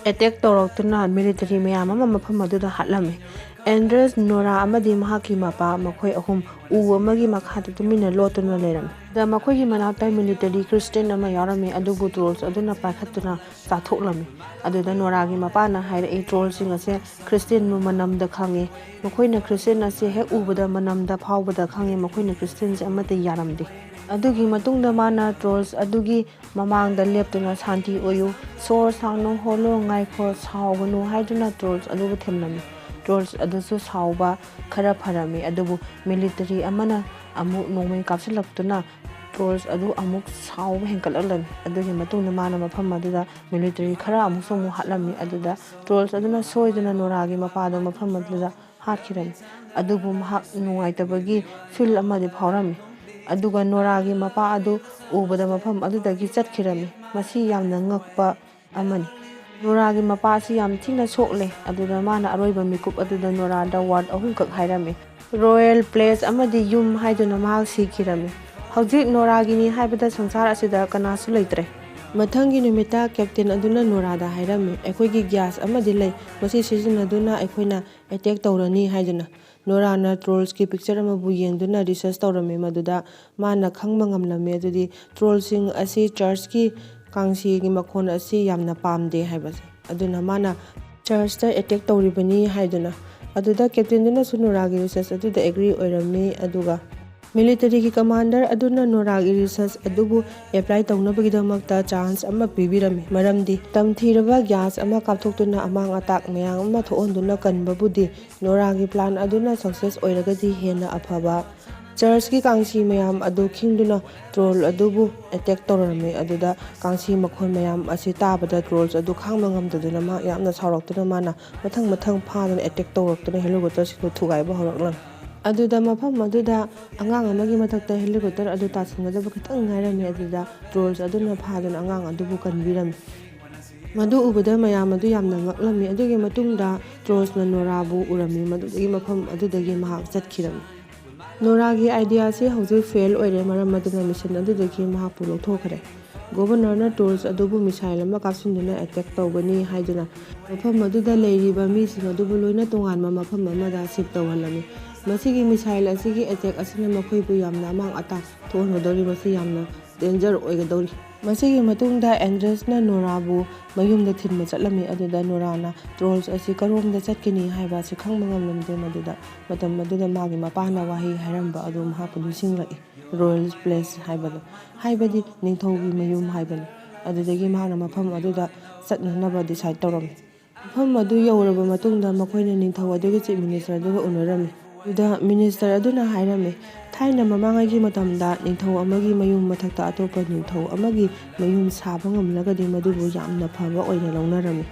ꯑꯦꯇꯦꯛ ꯇꯧꯔꯛꯇꯨꯅ ꯃꯤꯂꯤꯇꯔꯤ ꯃꯌꯥꯝ ꯑꯃ ꯃꯐꯝ ꯑꯗꯨꯗ ꯍꯥꯠꯂꯝꯃꯤ꯫ ꯑꯦꯟꯗ꯭ꯔꯦꯁ, ꯅꯣꯔꯥ ꯑꯃꯗꯤ ꯃꯍꯥꯛꯀꯤ ꯃꯄꯥ, ꯃꯈꯣꯏ ꯑꯍꯨꯝ ꯎ ꯑꯃꯒꯤ ꯃꯈꯥꯗ ꯇꯨꯃꯤꯟꯅ ꯂꯣꯠꯇꯨꯅ ꯂꯩꯔꯝꯃꯤ꯫ ꯑꯗ ꯃꯈꯣꯏꯒꯤ ꯃꯅꯥꯛꯇ ꯃꯤꯂꯤꯇꯔꯤ ꯈ꯭ꯔꯤꯁꯇꯤꯌꯥꯟ ꯑꯃ ꯌꯥꯎꯔꯝꯃꯤ, ꯑꯗꯨꯕꯨ ꯇ꯭ꯔꯣꯜꯁ ꯑꯗꯨꯅ ꯄꯥꯏꯈꯠꯇꯨꯅ ꯆꯥꯊꯣꯛꯂꯝꯃꯤ꯫ ꯑꯗꯨꯗ ꯅꯣꯔꯥꯒꯤ ꯃꯄꯥꯅ ꯍꯥꯏꯔꯛꯏ, "ꯇ꯭ꯔꯣꯜꯁꯤꯡ ꯑꯁꯦ ꯈ꯭ꯔꯤꯁꯇꯤꯌꯥꯟꯕꯨ ꯃꯅꯝꯗ ꯈꯪꯉꯤ꯫ ꯃꯈꯣꯏꯅ ꯈ꯭ꯔꯤꯁꯇꯤꯌꯥꯟ ꯑꯁꯦ ꯍꯦꯛ ꯎꯕꯗ ꯃꯅꯝꯗ ꯐꯥꯎꯕꯗ ꯈꯪꯉꯤ꯫ ꯃꯈꯣꯏꯅ ꯈ꯭ꯔꯤꯁꯇꯤꯌꯥꯟꯁꯦ ꯑꯃꯠꯇ ꯌꯥꯔꯝꯗꯦ"꯫ ꯑꯗꯨꯒꯤ ꯃꯇꯨꯡꯗ ꯃꯥꯅ ꯇ꯭ꯔꯣꯜꯁ ꯑꯗꯨꯒꯤ ꯃꯃꯥꯡꯗ ꯂꯦꯞꯇꯨꯅ "ꯁꯥꯟꯇꯤ ꯑꯣꯏꯌꯨ, ꯁꯣꯔ ꯁꯥꯡꯅ ꯍꯣꯜꯂꯨ, ꯉꯥꯏꯈꯣ, ꯁꯥꯎꯒꯅꯨ" ꯍꯥꯏꯗꯨꯅ ꯇ꯭ꯔꯣꯜꯁ ꯑꯗꯨꯕꯨ ꯊꯦꯝꯂꯝꯃꯤ꯫ ꯇ꯭ꯔꯣꯜꯁ ꯑꯗꯨꯁꯨ ꯁꯥꯎꯕ ꯈꯔ ꯐꯔꯝꯃꯤ, ꯑꯗꯨꯕꯨ ꯃꯤꯂꯤꯇꯔꯤ ꯑꯃꯅ ꯑꯃꯨꯛ ꯅꯣꯡꯃꯩ ꯀꯥꯞꯁꯤꯜꯂꯛꯇꯨꯅ ꯇ꯭ꯔꯣꯜꯁ ꯑꯗꯨ ꯑꯃꯨꯛ ꯁꯥꯎꯕ ꯍꯦꯟꯒꯠꯂꯛꯂꯝꯃꯤ꯫ ꯑꯗꯨꯒꯤ ꯃꯇꯨꯡꯗ ꯃꯥꯅ ꯃꯐꯝ ꯑꯗꯨꯗ ꯃꯤꯂꯤꯇꯔꯤ ꯈꯔ ꯑꯃꯨꯛꯁꯨ ꯑꯃꯨꯛ ꯍꯥꯠꯂꯝꯃꯤ꯫ ꯑꯗꯨꯗ ꯇ꯭ꯔꯣꯜꯁ ꯑꯗꯨꯅ ꯁꯣꯏꯗꯨꯅ ꯅꯣꯔꯥꯒꯤ ꯃꯄꯥꯗꯣ ꯃꯐꯝ ꯑꯗꯨꯗ ꯍꯥꯠꯈꯤꯔꯝꯃꯤ꯫ ꯑꯗꯨꯕꯨ ꯃꯍꯥꯛ ꯅꯨꯡꯉꯥꯏꯇꯕꯒꯤ ꯐꯤꯜ ꯑꯃꯗꯤ ꯐꯥꯎꯔꯝꯃꯤ꯫ ꯑꯗꯨꯒ ꯅꯣꯔꯥꯒꯤ ꯃꯄꯥ ꯑꯗꯨ ꯎꯕꯗ ꯃꯐꯝ ꯑꯗꯨꯗꯒꯤ ꯆꯠꯈꯤꯔꯝꯃꯤ꯫ ꯃꯁꯤ ꯌꯥꯝꯅ ꯉꯛꯄ ꯑꯃꯅꯤ꯫ ꯅꯣꯔꯥꯒꯤ ꯃꯄꯥ ꯑꯁꯤ ꯌꯥꯝ ꯊꯤꯅ ꯁꯣꯛꯂꯦ꯫ ꯑꯗꯨꯗ ꯃꯥꯅ ꯑꯔꯣꯏꯕ ꯃꯤꯀꯨꯞ ꯑꯗꯨꯗ ꯅꯣꯔꯥꯗ ꯋꯥꯔꯗ ꯑꯍꯨꯝꯈꯛ ꯍꯥꯏꯔꯝꯃꯤ꯫ ꯔꯣꯌꯦꯜ ꯄ꯭ꯂꯦꯁ ꯑꯃꯗꯤ ꯌꯨꯝ ꯍꯥꯏꯗꯨꯅ ꯃꯍꯥꯛ ꯁꯤꯈꯤꯔꯝꯃꯤ꯫ ꯍꯧꯖꯤꯛ ꯅꯣꯔꯥꯒꯤꯅꯤ ꯍꯥꯏꯕꯗ ꯁꯪꯁꯥꯔ ꯑꯁꯤꯗ ꯀꯅꯥꯁꯨ ꯂꯩꯇ꯭ꯔꯦ꯫ ꯃꯊꯪꯒꯤ ꯅꯨꯃꯤꯠꯇ ꯀꯦꯞꯇꯦꯟ ꯑꯗꯨꯅ ꯅꯣꯔꯥꯗ ꯍꯥꯏꯔꯝꯃꯤ, "ꯑꯩꯈꯣꯏꯒꯤ ꯒ꯭ꯌꯥꯁ ꯑꯃꯗꯤ ꯂꯩ, ꯃꯁꯤ ꯁꯤꯖꯤꯟꯅꯗꯨꯅ ꯑꯩꯈꯣꯏꯅ ꯑꯦꯇꯦꯛ ꯇꯧꯔꯅꯤ" ꯍꯥꯏꯗꯨꯅ꯫ ꯅꯣꯔꯥꯅ ꯇ꯭ꯔꯣꯜꯁꯀꯤ ꯄꯤꯛꯆꯔ ꯑꯃꯕꯨ ꯌꯦꯡꯗꯨꯅ ꯔꯤꯁꯔꯆ ꯇꯧꯔꯝꯃꯤ꯫ ꯃꯗꯨꯗ ꯃꯥꯅ ꯈꯪꯕ ꯉꯝꯂꯝꯃꯤ ꯑꯗꯨꯗꯤ ꯇ꯭ꯔꯣꯜꯁꯤꯡ ꯑꯁꯤ ꯆꯔꯆꯀꯤ ꯀꯥꯡꯁꯤꯒꯤ ꯃꯈꯣꯟ ꯑꯁꯤ ꯌꯥꯝꯅ ꯄꯥꯝꯗꯦ ꯍꯥꯏꯕꯁꯦ꯫ ꯑꯗꯨꯅ ꯃꯥꯅ ꯆꯔꯆꯇ ꯑꯦꯇꯦꯛ ꯇꯧꯔꯤꯕꯅꯤ ꯍꯥꯏꯗꯨꯅ꯫ ꯑꯗꯨꯗ ꯀꯦꯞꯇꯦꯟꯗꯨꯅꯁꯨ ꯅꯣꯔꯥꯒꯤ ꯔꯤꯁꯔꯆ ꯑꯗꯨꯗ ꯑꯦꯒ꯭ꯔꯤ ꯑꯣꯏꯔꯝꯃꯤ꯫ ꯑꯗꯨꯒ ꯃꯤꯂꯤꯇꯔꯤꯒꯤ ꯀꯃꯥꯟꯗꯔ ꯑꯗꯨꯅ ꯅꯣꯔꯥꯒꯤ ꯔꯤꯁꯔꯆ ꯑꯗꯨꯕꯨ ꯑꯦꯄ꯭ꯂꯥꯏ ꯇꯧꯅꯕꯒꯤꯗꯃꯛꯇ ꯆꯥꯟꯁ ꯑꯃ ꯄꯤꯕꯤꯔꯝꯃꯤ꯫ ꯃꯔꯝꯗꯤ ꯇꯝꯊꯤꯔꯕ ꯒ꯭ꯌꯥꯁ ꯑꯃ ꯀꯥꯞꯊꯣꯛꯇꯨꯅ ꯑꯃꯥꯡ ꯑꯇꯥꯛ ꯃꯌꯥꯝ ꯑꯃ ꯊꯣꯛꯍꯟꯗꯨꯅ ꯀꯟꯕꯕꯨꯗꯤ ꯅꯣꯔꯥꯒꯤ ꯄ꯭ꯂꯥꯟ ꯑꯗꯨꯅ ꯁꯛꯁꯦꯁ ꯑꯣꯏꯔꯒꯗꯤ ꯍꯦꯟꯅ ꯑꯐꯕ꯫ ꯆꯔꯆꯀꯤ ꯀꯥꯡꯁꯤ ꯃꯌꯥꯝ ꯑꯗꯨ ꯈꯤꯡꯗꯨꯅ ꯇ꯭ꯔꯣꯜ ꯑꯗꯨꯕꯨ ꯑꯦꯇꯦꯛ ꯇꯧꯔꯝꯃꯤ꯫ ꯑꯗꯨꯗ ꯀꯥꯡꯁꯤ ꯃꯈꯣꯟ ꯃꯌꯥꯝ ꯑꯁꯤ ꯇꯥꯕꯗ ꯇ꯭ꯔꯣꯜꯁ ꯑꯗꯨ ꯈꯥꯡꯕ ꯉꯝꯗꯗꯨꯅ ꯃꯍꯥꯛ ꯌꯥꯝꯅ ꯁꯥꯎꯔꯛꯇꯨꯅ ꯃꯥꯅ ꯃꯊꯪ ꯃꯊꯪ ꯐꯥꯗꯨꯅ ꯑꯦꯇꯦꯛ ꯇꯧꯔꯛꯇꯨꯅ ꯍꯦꯂꯤꯀꯣꯞꯇꯔꯁꯤꯡꯗꯨ ꯊꯨꯒꯥꯏꯕ ꯍꯧꯔꯛꯂꯝꯃꯤ꯫ ꯑꯗꯨꯗ ꯃꯐꯝ ꯑꯗꯨꯗ ꯑꯉꯥꯡ ꯑꯃꯒꯤ ꯃꯊꯛꯇ ꯍꯦꯂꯤꯀꯣꯞꯇꯔ ꯑꯗꯨ ꯇꯥꯁꯤꯟꯒꯗꯕ ꯈꯤꯇꯪ ꯉꯥꯏꯔꯝꯃꯤ꯫ ꯑꯗꯨꯗ ꯇ꯭ꯔꯣꯜꯁ ꯑꯗꯨꯅ ꯐꯥꯗꯨꯅ ꯑꯉꯥꯡ ꯑꯗꯨꯕꯨ ꯀꯟꯕꯤꯔꯝꯃꯤ꯫ ꯃꯗꯨ ꯎꯕꯗ ꯃꯌꯥꯝ ꯑꯗꯨ ꯌꯥꯝꯅ ꯉꯛꯂꯝꯃꯤ꯫ ꯑꯗꯨꯒꯤ ꯃꯇꯨꯡꯗ ꯇ꯭ꯔꯣꯜꯁꯅ ꯅꯣꯔꯥꯕꯨ ꯎꯔꯝꯃꯤ꯫ ꯃꯗꯨꯗꯒꯤ ꯃꯐꯝ ꯑꯗꯨꯗꯒꯤ ꯃꯍꯥꯛ ꯆꯠꯈꯤꯔꯝꯃꯤ꯫ ꯅꯣꯔꯥꯒꯤ ꯑꯥꯏꯗꯤꯌꯥꯁꯤ ꯍꯧꯖꯤꯛ ꯐꯦꯜ ꯑꯣꯏꯔꯦ, ꯃꯔꯝ ꯑꯗꯨꯅ ꯃꯤꯁꯟ ꯑꯗꯨꯗꯒꯤ ꯃꯍꯥꯛꯄꯨ ꯂꯧꯊꯣꯛꯈ꯭ꯔꯦ꯫ ꯒꯣꯚꯔꯅꯔꯅ ꯇ꯭ꯔꯣꯜꯁ ꯑꯗꯨꯕꯨ ꯃꯤꯁꯥꯏꯜ ꯑꯃ ꯀꯥꯞꯁꯤꯟꯗꯨꯅ ꯑꯦꯇꯦꯛ ꯇꯧꯒꯅꯤ ꯍꯥꯏꯗꯨꯅ ꯃꯐꯝ ꯑꯗꯨꯗ ꯂꯩꯔꯤꯕ ꯃꯤꯁꯤꯡ ꯑꯗꯨꯕꯨ ꯂꯣꯏꯅ ꯇꯣꯉꯥꯟꯕ ꯃꯐꯝ ꯑꯃꯗ ꯁꯤꯞ ꯇꯧꯍꯜꯂꯝꯃꯤ꯫ ꯃꯁꯤꯒꯤ ꯃꯤꯁꯥꯏꯜ ꯑꯁꯤꯒꯤ ꯑꯦꯇꯦꯛ ꯑꯁꯤꯅ ꯃꯈꯣꯏꯕꯨ ꯌꯥꯝꯅ ꯑꯃꯥꯡ ꯑꯇꯥ ꯊꯣꯛꯍꯟꯒꯗꯧꯔꯤ꯫ ꯃꯁꯤ ꯌꯥꯝꯅ ꯗꯦꯟꯖꯔ ꯑꯣꯏꯒꯗꯧꯔꯤ꯫ ꯃꯁꯤꯒꯤ ꯃꯇꯨꯡꯗ ꯑꯦꯟꯗ꯭ꯔꯁꯅ ꯅꯣꯔꯥꯕꯨ ꯃꯌꯨꯝꯗ ꯊꯤꯟꯕ ꯆꯠꯂꯝꯃꯤ꯫ ꯑꯗꯨꯗ ꯅꯣꯔꯥꯅ ꯇ꯭ꯔꯣꯜꯁ ꯑꯁꯤ ꯀꯔꯣꯝꯗ ꯆꯠꯀꯅꯤ ꯍꯥꯏꯕ ꯑꯁꯤ ꯈꯪꯕ ꯉꯝꯂꯝꯗꯦ꯫ ꯃꯗꯨꯗ ꯃꯇꯝ ꯑꯗꯨꯗ ꯃꯥꯒꯤ ꯃꯄꯥꯅ ꯋꯥꯍꯩ ꯍꯥꯏꯔꯝꯕ ꯑꯗꯨ ꯃꯍꯥꯛꯄꯨ ꯅꯤꯡꯁꯤꯡꯂꯛꯏ, "ꯔꯣꯌꯦꯜ ꯄ꯭ꯂꯦꯁ" ꯍꯥꯏꯕꯗꯨ, ꯍꯥꯏꯕꯗꯤ ꯅꯤꯡꯊꯧꯒꯤ ꯃꯌꯨꯝ ꯍꯥꯏꯕꯅꯤ꯫ ꯑꯗꯨꯗꯒꯤ ꯃꯍꯥꯛꯅ ꯃꯐꯝ ꯑꯗꯨꯗ ꯆꯠꯅꯅꯕ ꯗꯤꯁꯥꯏꯠ ꯇꯧꯔꯝꯃꯤ꯫ ꯃꯐꯝ ꯑꯗꯨ ꯌꯧꯔꯕ ꯃꯇꯨꯡꯗ ꯃꯈꯣꯏꯅ ꯅꯤꯡꯊꯧ ꯑꯗꯨꯒꯤ ꯆꯤꯐ ꯃꯤꯅꯤꯁꯇꯔ ꯑꯗꯨꯒ ꯎꯅꯔꯝꯃꯤ꯫ ꯑꯗꯨꯗ ꯃꯤꯅꯤꯁꯇꯔ ꯑꯗꯨꯅ ꯍꯥꯏꯔꯝꯃꯤ, ꯊꯥꯏꯅ ꯃꯃꯥꯡꯉꯩꯒꯤ ꯃꯇꯝꯗ ꯅꯤꯡꯊꯧ ꯑꯃꯒꯤ ꯃꯌꯨꯝ ꯃꯊꯛꯇ ꯑꯇꯣꯞꯄ ꯅꯤꯡꯊꯧ ꯑꯃꯒꯤ ꯃꯌꯨꯝ ꯁꯥꯕ ꯉꯝꯂꯒꯗꯤ ꯃꯗꯨꯕꯨ ꯌꯥꯝꯅ ꯐꯕ ꯑꯣꯏꯅ ꯂꯧꯅꯔꯝꯃꯤ꯫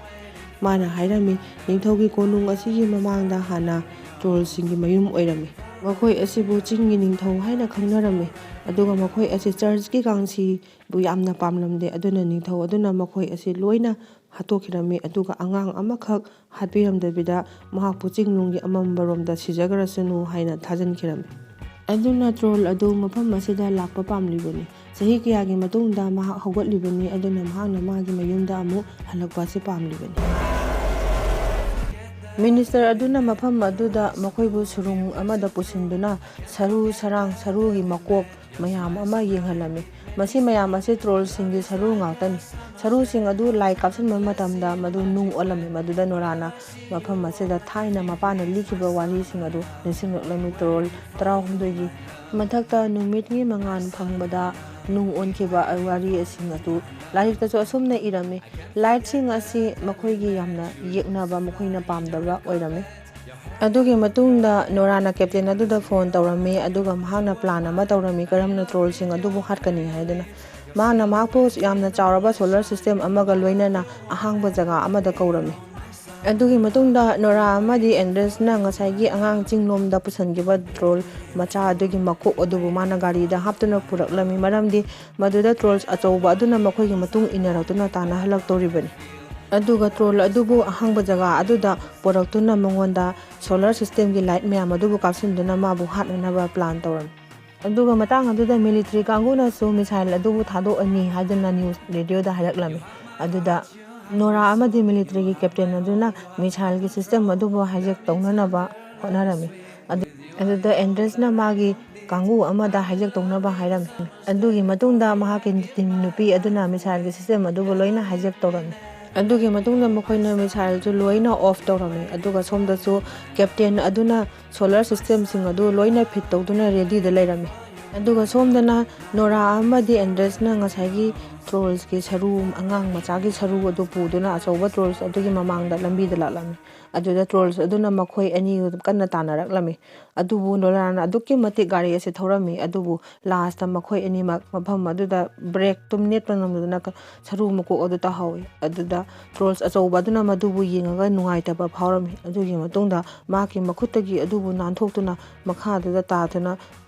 ꯃꯥꯅ ꯍꯥꯏꯔꯝꯃꯤ, "ꯅꯤꯡꯊꯧꯒꯤ ꯀꯣꯅꯨꯡ ꯑꯁꯤꯒꯤ ꯃꯃꯥꯡꯗ ꯍꯥꯟꯅ ꯇ꯭ꯔꯣꯜꯁꯤꯡꯒꯤ ꯃꯌꯨꯝ ꯑꯣꯏꯔꯝꯃꯤ꯫ ꯃꯈꯣꯏ ꯑꯁꯤꯕꯨ ꯆꯤꯡꯒꯤ ꯅꯤꯡꯊꯧ ꯍꯥꯏꯅ ꯈꯪꯅꯔꯝꯃꯤ, ꯑꯗꯨꯒ ꯃꯈꯣꯏ ꯑꯁꯤ ꯆꯔꯆꯀꯤ ꯀꯥꯡꯁꯤꯕꯨ ꯌꯥꯝꯅ ꯄꯥꯝꯂꯝꯗꯦ, ꯑꯗꯨꯅ ꯅꯤꯡꯊꯧ ꯑꯗꯨꯅ ꯃꯈꯣꯏ ꯑꯁꯤ ꯂꯣꯏꯅ ꯍꯥꯠꯇꯣꯛꯈꯤꯔꯝꯃꯤ, ꯑꯗꯨꯒ ꯑꯉꯥꯡ ꯑꯃꯈꯛ ꯍꯥꯠꯄꯤꯔꯝꯗꯕꯤꯗ ꯃꯍꯥꯛꯄꯨ ꯆꯤꯡꯅꯨꯡꯒꯤ ꯑꯃꯝꯕꯔꯣꯝꯗ ꯁꯤꯖꯈ꯭ꯔꯁꯅꯨ ꯍꯥꯏꯅ ꯊꯥꯖꯤꯟꯈꯤꯔꯝꯃꯤ꯫ ꯑꯗꯨꯅ ꯇ꯭ꯔꯣꯜ ꯑꯗꯨ ꯃꯐꯝ ꯑꯁꯤꯗ ꯂꯥꯛꯄ ꯄꯥꯝꯂꯤꯕꯅꯤ꯫ ꯆꯍꯤ ꯀꯌꯥꯒꯤ ꯃꯇꯨꯡꯗ ꯃꯍꯥꯛ ꯍꯧꯒꯠꯂꯤꯕꯅꯤ, ꯑꯗꯨꯅ ꯃꯍꯥꯛꯅ ꯃꯥꯒꯤ ꯃꯌꯨꯝꯗ ꯑꯃꯨꯛ ꯍꯜꯂꯛꯄ ꯑꯁꯤ ꯄꯥꯝꯂꯤꯕꯅꯤ"꯫ ꯃꯤꯅꯤꯁꯇꯔ ꯑꯗꯨꯅ ꯃꯐꯝ ꯑꯗꯨꯗ ꯃꯈꯣꯏꯕꯨ ꯁꯨꯔꯨꯡ ꯑꯃꯗ ꯄꯨꯁꯤꯟꯗꯨꯅ ꯁꯔꯨ ꯁꯔꯥꯡ, ꯁꯔꯨꯒꯤ ꯃꯀꯣꯛ ꯃꯌꯥꯝ ꯑꯃ ꯌꯦꯡꯍꯜꯂꯝꯃꯤ꯫ ꯃꯁꯤ ꯃꯌꯥꯝ ꯑꯁꯤ ꯇ꯭ꯔꯣꯜꯁꯤꯡꯒꯤ ꯁꯔꯨ ꯉꯥꯛꯇꯅꯤ꯫ ꯁꯔꯨꯁꯤꯡ ꯑꯗꯨ ꯂꯥꯏ ꯀꯥꯞꯁꯤꯟꯕ ꯃꯇꯝꯗ ꯃꯗꯨ ꯅꯨꯡ ꯑꯣꯜꯂꯝꯃꯤ꯫ ꯃꯗꯨꯗ ꯅꯣꯔꯥꯅ ꯃꯐꯝ ꯑꯁꯤꯗ ꯊꯥꯏꯅ ꯃꯄꯥꯅ ꯂꯤꯈꯤꯕ ꯋꯥꯔꯤꯁꯤꯡ ꯑꯗꯨ ꯅꯤꯡꯁꯤꯡꯂꯛꯂꯝꯃꯤ꯫ ꯇ꯭ꯔꯣꯜ ꯇꯔꯥꯍꯨꯝꯗꯣꯏꯒꯤ ꯃꯊꯛꯇ ꯅꯨꯃꯤꯠꯀꯤ ꯃꯉꯥꯜ ꯐꯪꯕꯗ ꯅꯨꯡ ꯑꯣꯟꯈꯤꯕ ꯋꯥꯔꯤꯁꯤꯡ ꯑꯗꯨ ꯂꯥꯏꯔꯤꯛꯇꯁꯨ ꯑꯁꯨꯝꯅ ꯏꯔꯝꯃꯤ꯫ ꯂꯥꯏꯠꯁꯤꯡ ꯑꯁꯤ ꯃꯈꯣꯏꯒꯤ ꯌꯥꯝꯅ ꯌꯦꯛꯅꯕ, ꯃꯈꯣꯏꯅ ꯄꯥꯝꯗꯕ ꯑꯣꯏꯔꯝꯃꯤ꯫ ꯑꯗꯨꯒꯤ ꯃꯇꯨꯡꯗ ꯅꯣꯔꯥꯅ ꯀꯦꯞꯇꯦꯟ ꯑꯗꯨꯗ ꯐꯣꯟ ꯇꯧꯔꯝꯃꯤ, ꯑꯗꯨꯒ ꯃꯍꯥꯛꯅ ꯄ꯭ꯂꯥꯟ ꯑꯃ ꯇꯧꯔꯝꯃꯤ, ꯀꯔꯝꯅ ꯇ꯭ꯔꯣꯜꯁꯤꯡ ꯑꯗꯨꯕꯨ ꯍꯥꯠꯀꯅꯤ ꯍꯥꯏꯗꯨꯅ꯫ ꯃꯍꯥꯛꯅ ꯃꯍꯥꯛꯄꯨ ꯌꯥꯝꯅ ꯆꯥꯎꯔꯕ ꯁꯣꯂꯔ ꯁꯤꯁꯇꯦꯝ ꯑꯃꯒ ꯂꯣꯏꯅꯅ ꯑꯍꯥꯡꯕ ꯖꯒꯥ ꯑꯃꯗ ꯀꯧꯔꯝꯃꯤ꯫ ꯑꯗꯨꯒꯤ ꯃꯇꯨꯡꯗ ꯅꯣꯔꯥ ꯑꯃꯗꯤ ꯑꯦꯟꯗ꯭ꯔꯦꯁꯅ ꯉꯁꯥꯏꯒꯤ ꯑꯉꯥꯡ ꯆꯤꯡꯂꯣꯝꯗ ꯄꯨꯁꯤꯟꯈꯤꯕ ꯇ꯭ꯔꯣꯜ ꯃꯆꯥ ꯑꯗꯨꯒꯤ ꯃꯀꯣꯛ ꯑꯗꯨꯕꯨ ꯃꯥꯅ ꯒꯥꯔꯤꯗ ꯍꯥꯞꯇꯨꯅ ꯄꯨꯔꯛꯂꯝꯃꯤ, ꯃꯔꯝꯗꯤ ꯃꯗꯨꯗ ꯇ꯭ꯔꯣꯜꯁ ꯑꯆꯧꯕ ꯑꯗꯨꯅ ꯃꯈꯣꯏꯒꯤ ꯃꯇꯨꯡ ꯏꯟꯅꯔꯛꯇꯨꯅ ꯇꯥꯟꯅꯍꯜꯂꯛꯇꯧꯔꯤꯕꯅꯤ꯫ ꯑꯗꯨꯒ ꯇ꯭ꯔꯣꯜ ꯑꯗꯨꯕꯨ ꯑꯍꯥꯡꯕ ꯖꯒꯥ ꯑꯗꯨꯗ ꯄꯨꯔꯛꯇꯨꯅ ꯃꯉꯣꯟꯗ ꯁꯣꯂꯔ ꯁꯤꯁꯇꯦꯝꯒꯤ ꯂꯥꯏꯠ ꯃꯌꯥꯝ ꯑꯗꯨꯕꯨ ꯀꯥꯞꯁꯤꯟꯗꯨꯅ ꯃꯥꯕꯨ ꯍꯥꯠꯅꯅꯕ ꯄ꯭ꯂꯥꯟ ꯇꯧꯔꯝꯃꯤ꯫ ꯑꯗꯨꯒ ꯃꯇꯥꯡ ꯑꯗꯨꯗ ꯃꯤꯂꯤꯇ꯭ꯔꯤ ꯀꯥꯡꯕꯨꯅꯁꯨ ꯃꯤꯁꯥꯏꯜ ꯑꯗꯨꯕꯨ ꯊꯥꯗꯣꯛꯑꯅꯤ ꯍꯥꯏꯗꯨꯅ ꯅ꯭ꯌꯨꯁ ꯔꯦꯗꯤꯑꯣꯗ ꯍꯥꯏꯔꯛꯂꯝꯃꯤ꯫ ꯑꯗꯨꯗ ꯅꯣꯔꯥ ꯑꯃꯗꯤ ꯃꯤꯂꯤꯇ꯭ꯔꯤꯒꯤ ꯀꯦꯞꯇꯦꯟ ꯑꯗꯨꯅ ꯃꯤꯁꯥꯏꯜꯒꯤ ꯁꯤꯁꯇꯦꯝ ꯑꯗꯨꯕꯨ ꯍꯥꯏꯖꯦꯛ ꯇꯧꯅꯅꯕ ꯍꯣꯠꯅꯔꯝꯃꯤ꯫ ꯑꯗꯨ-, ꯑꯗꯨꯗ ꯑꯦꯟꯗ꯭ꯔꯦꯁꯅ ꯃꯥꯒꯤ ꯀꯥꯡꯕꯨ ꯑꯃꯗ ꯍꯥꯏꯖꯦꯛ ꯇꯧꯅꯕ ꯍꯥꯏꯔꯝꯃꯤ꯫ ꯑꯗꯨꯒꯤ ꯃꯇꯨꯡꯗ ꯃꯍꯥꯛꯀꯤ ꯇꯤꯝ ꯅꯨꯄꯤ ꯑꯗꯨꯅ ꯃꯤꯁꯥꯏꯜꯒꯤ ꯁꯤꯁꯇꯦꯝ ꯑꯗꯨꯕꯨ ꯂꯣꯏꯅ ꯍꯥꯏꯖꯦꯛ ꯇꯧꯔꯝꯃꯤ꯫ ꯑꯗꯨꯒꯤ ꯃꯇꯨꯡꯗ ꯃꯈꯣꯏꯅ ꯃꯤꯁꯥꯏꯜꯁꯨ ꯂꯣꯏꯅ ꯑꯣꯐ ꯇꯧꯔꯝꯃꯤ꯫ ꯑꯗꯨꯒ ꯁꯣꯝꯗꯁꯨ ꯀꯦꯞꯇꯦꯟ ꯑꯗꯨꯅ ꯁꯣꯂꯔ ꯁꯤꯁꯇꯦꯝꯁꯤꯡ ꯑꯗꯨ ꯂꯣꯏꯅ ꯐꯤꯠ ꯇꯧꯗꯨꯅ ꯔꯦꯗꯤꯗ ꯂꯩꯔꯝꯃꯤ꯫ ꯑꯗꯨꯒ ꯁꯣꯝꯗꯅ ꯅꯣꯔꯥ ꯑꯃꯗꯤ ꯑꯦꯟꯗ꯭ꯔꯦꯁꯅ ꯉꯁꯥꯏꯒꯤ ꯇ꯭ꯔꯣꯜꯁꯀꯤ ꯁꯔꯨ, ꯑꯉꯥꯡ ꯃꯆꯥꯒꯤ ꯁꯔꯨ ꯑꯗꯨ ꯄꯨꯗꯨꯅ ꯑꯆꯧꯕ ꯇ꯭ꯔꯣꯜꯁ ꯑꯗꯨꯒꯤ ꯃꯃꯥꯡꯗ ꯂꯝꯕꯤꯗ ꯂꯥꯛꯂꯝꯃꯤ꯫ ꯑꯗꯨꯗ ꯇ꯭ꯔꯣꯜꯁ ꯑꯗꯨꯅ ꯃꯈꯣꯏ ꯑꯅꯤ ꯀꯟꯅ ꯇꯥꯟꯅꯔꯛꯂꯝꯃꯤ꯫ ꯑꯗꯨꯕꯨ ꯅꯣꯔꯥꯅ ꯑꯗꯨꯛꯀꯤ ꯃꯇꯤꯛ ꯒꯥꯔꯤ ꯑꯁꯤ ꯊꯧꯔꯝꯃꯤ꯫ ꯑꯗꯨꯕꯨ ꯂꯥꯁꯇ ꯃꯈꯣꯏ ꯑꯅꯤꯃꯛ ꯃꯐꯝ ꯑꯗꯨꯗ ꯕ꯭ꯔꯦꯛ ꯇꯨꯝ ꯅꯦꯠꯄ ꯉꯝꯗꯗꯨꯅ ꯀ-, ꯁꯔꯨ ꯃꯀꯣꯛ ꯑꯗꯨ ꯇꯥꯍꯧꯏ꯫ ꯑꯗꯨꯗ ꯇ꯭ꯔꯣꯜꯁ ꯑꯆꯧꯕ ꯑꯗꯨꯅ ꯃꯗꯨꯕꯨ ꯌꯦꯡꯉꯒ ꯅꯨꯡꯉꯥꯏꯇꯕ ꯐꯥꯎꯔꯝꯃꯤ꯫ ꯑꯗꯨꯒꯤ ꯃꯇꯨꯡꯗ ꯃꯍꯥꯛꯀꯤ ꯃꯈꯨꯠꯇꯒꯤ ꯑꯗꯨꯕꯨ ꯅꯥꯟꯊꯣꯛꯇꯨꯅ ꯃꯈꯥꯗꯨꯗ ꯇꯥꯗꯨꯅ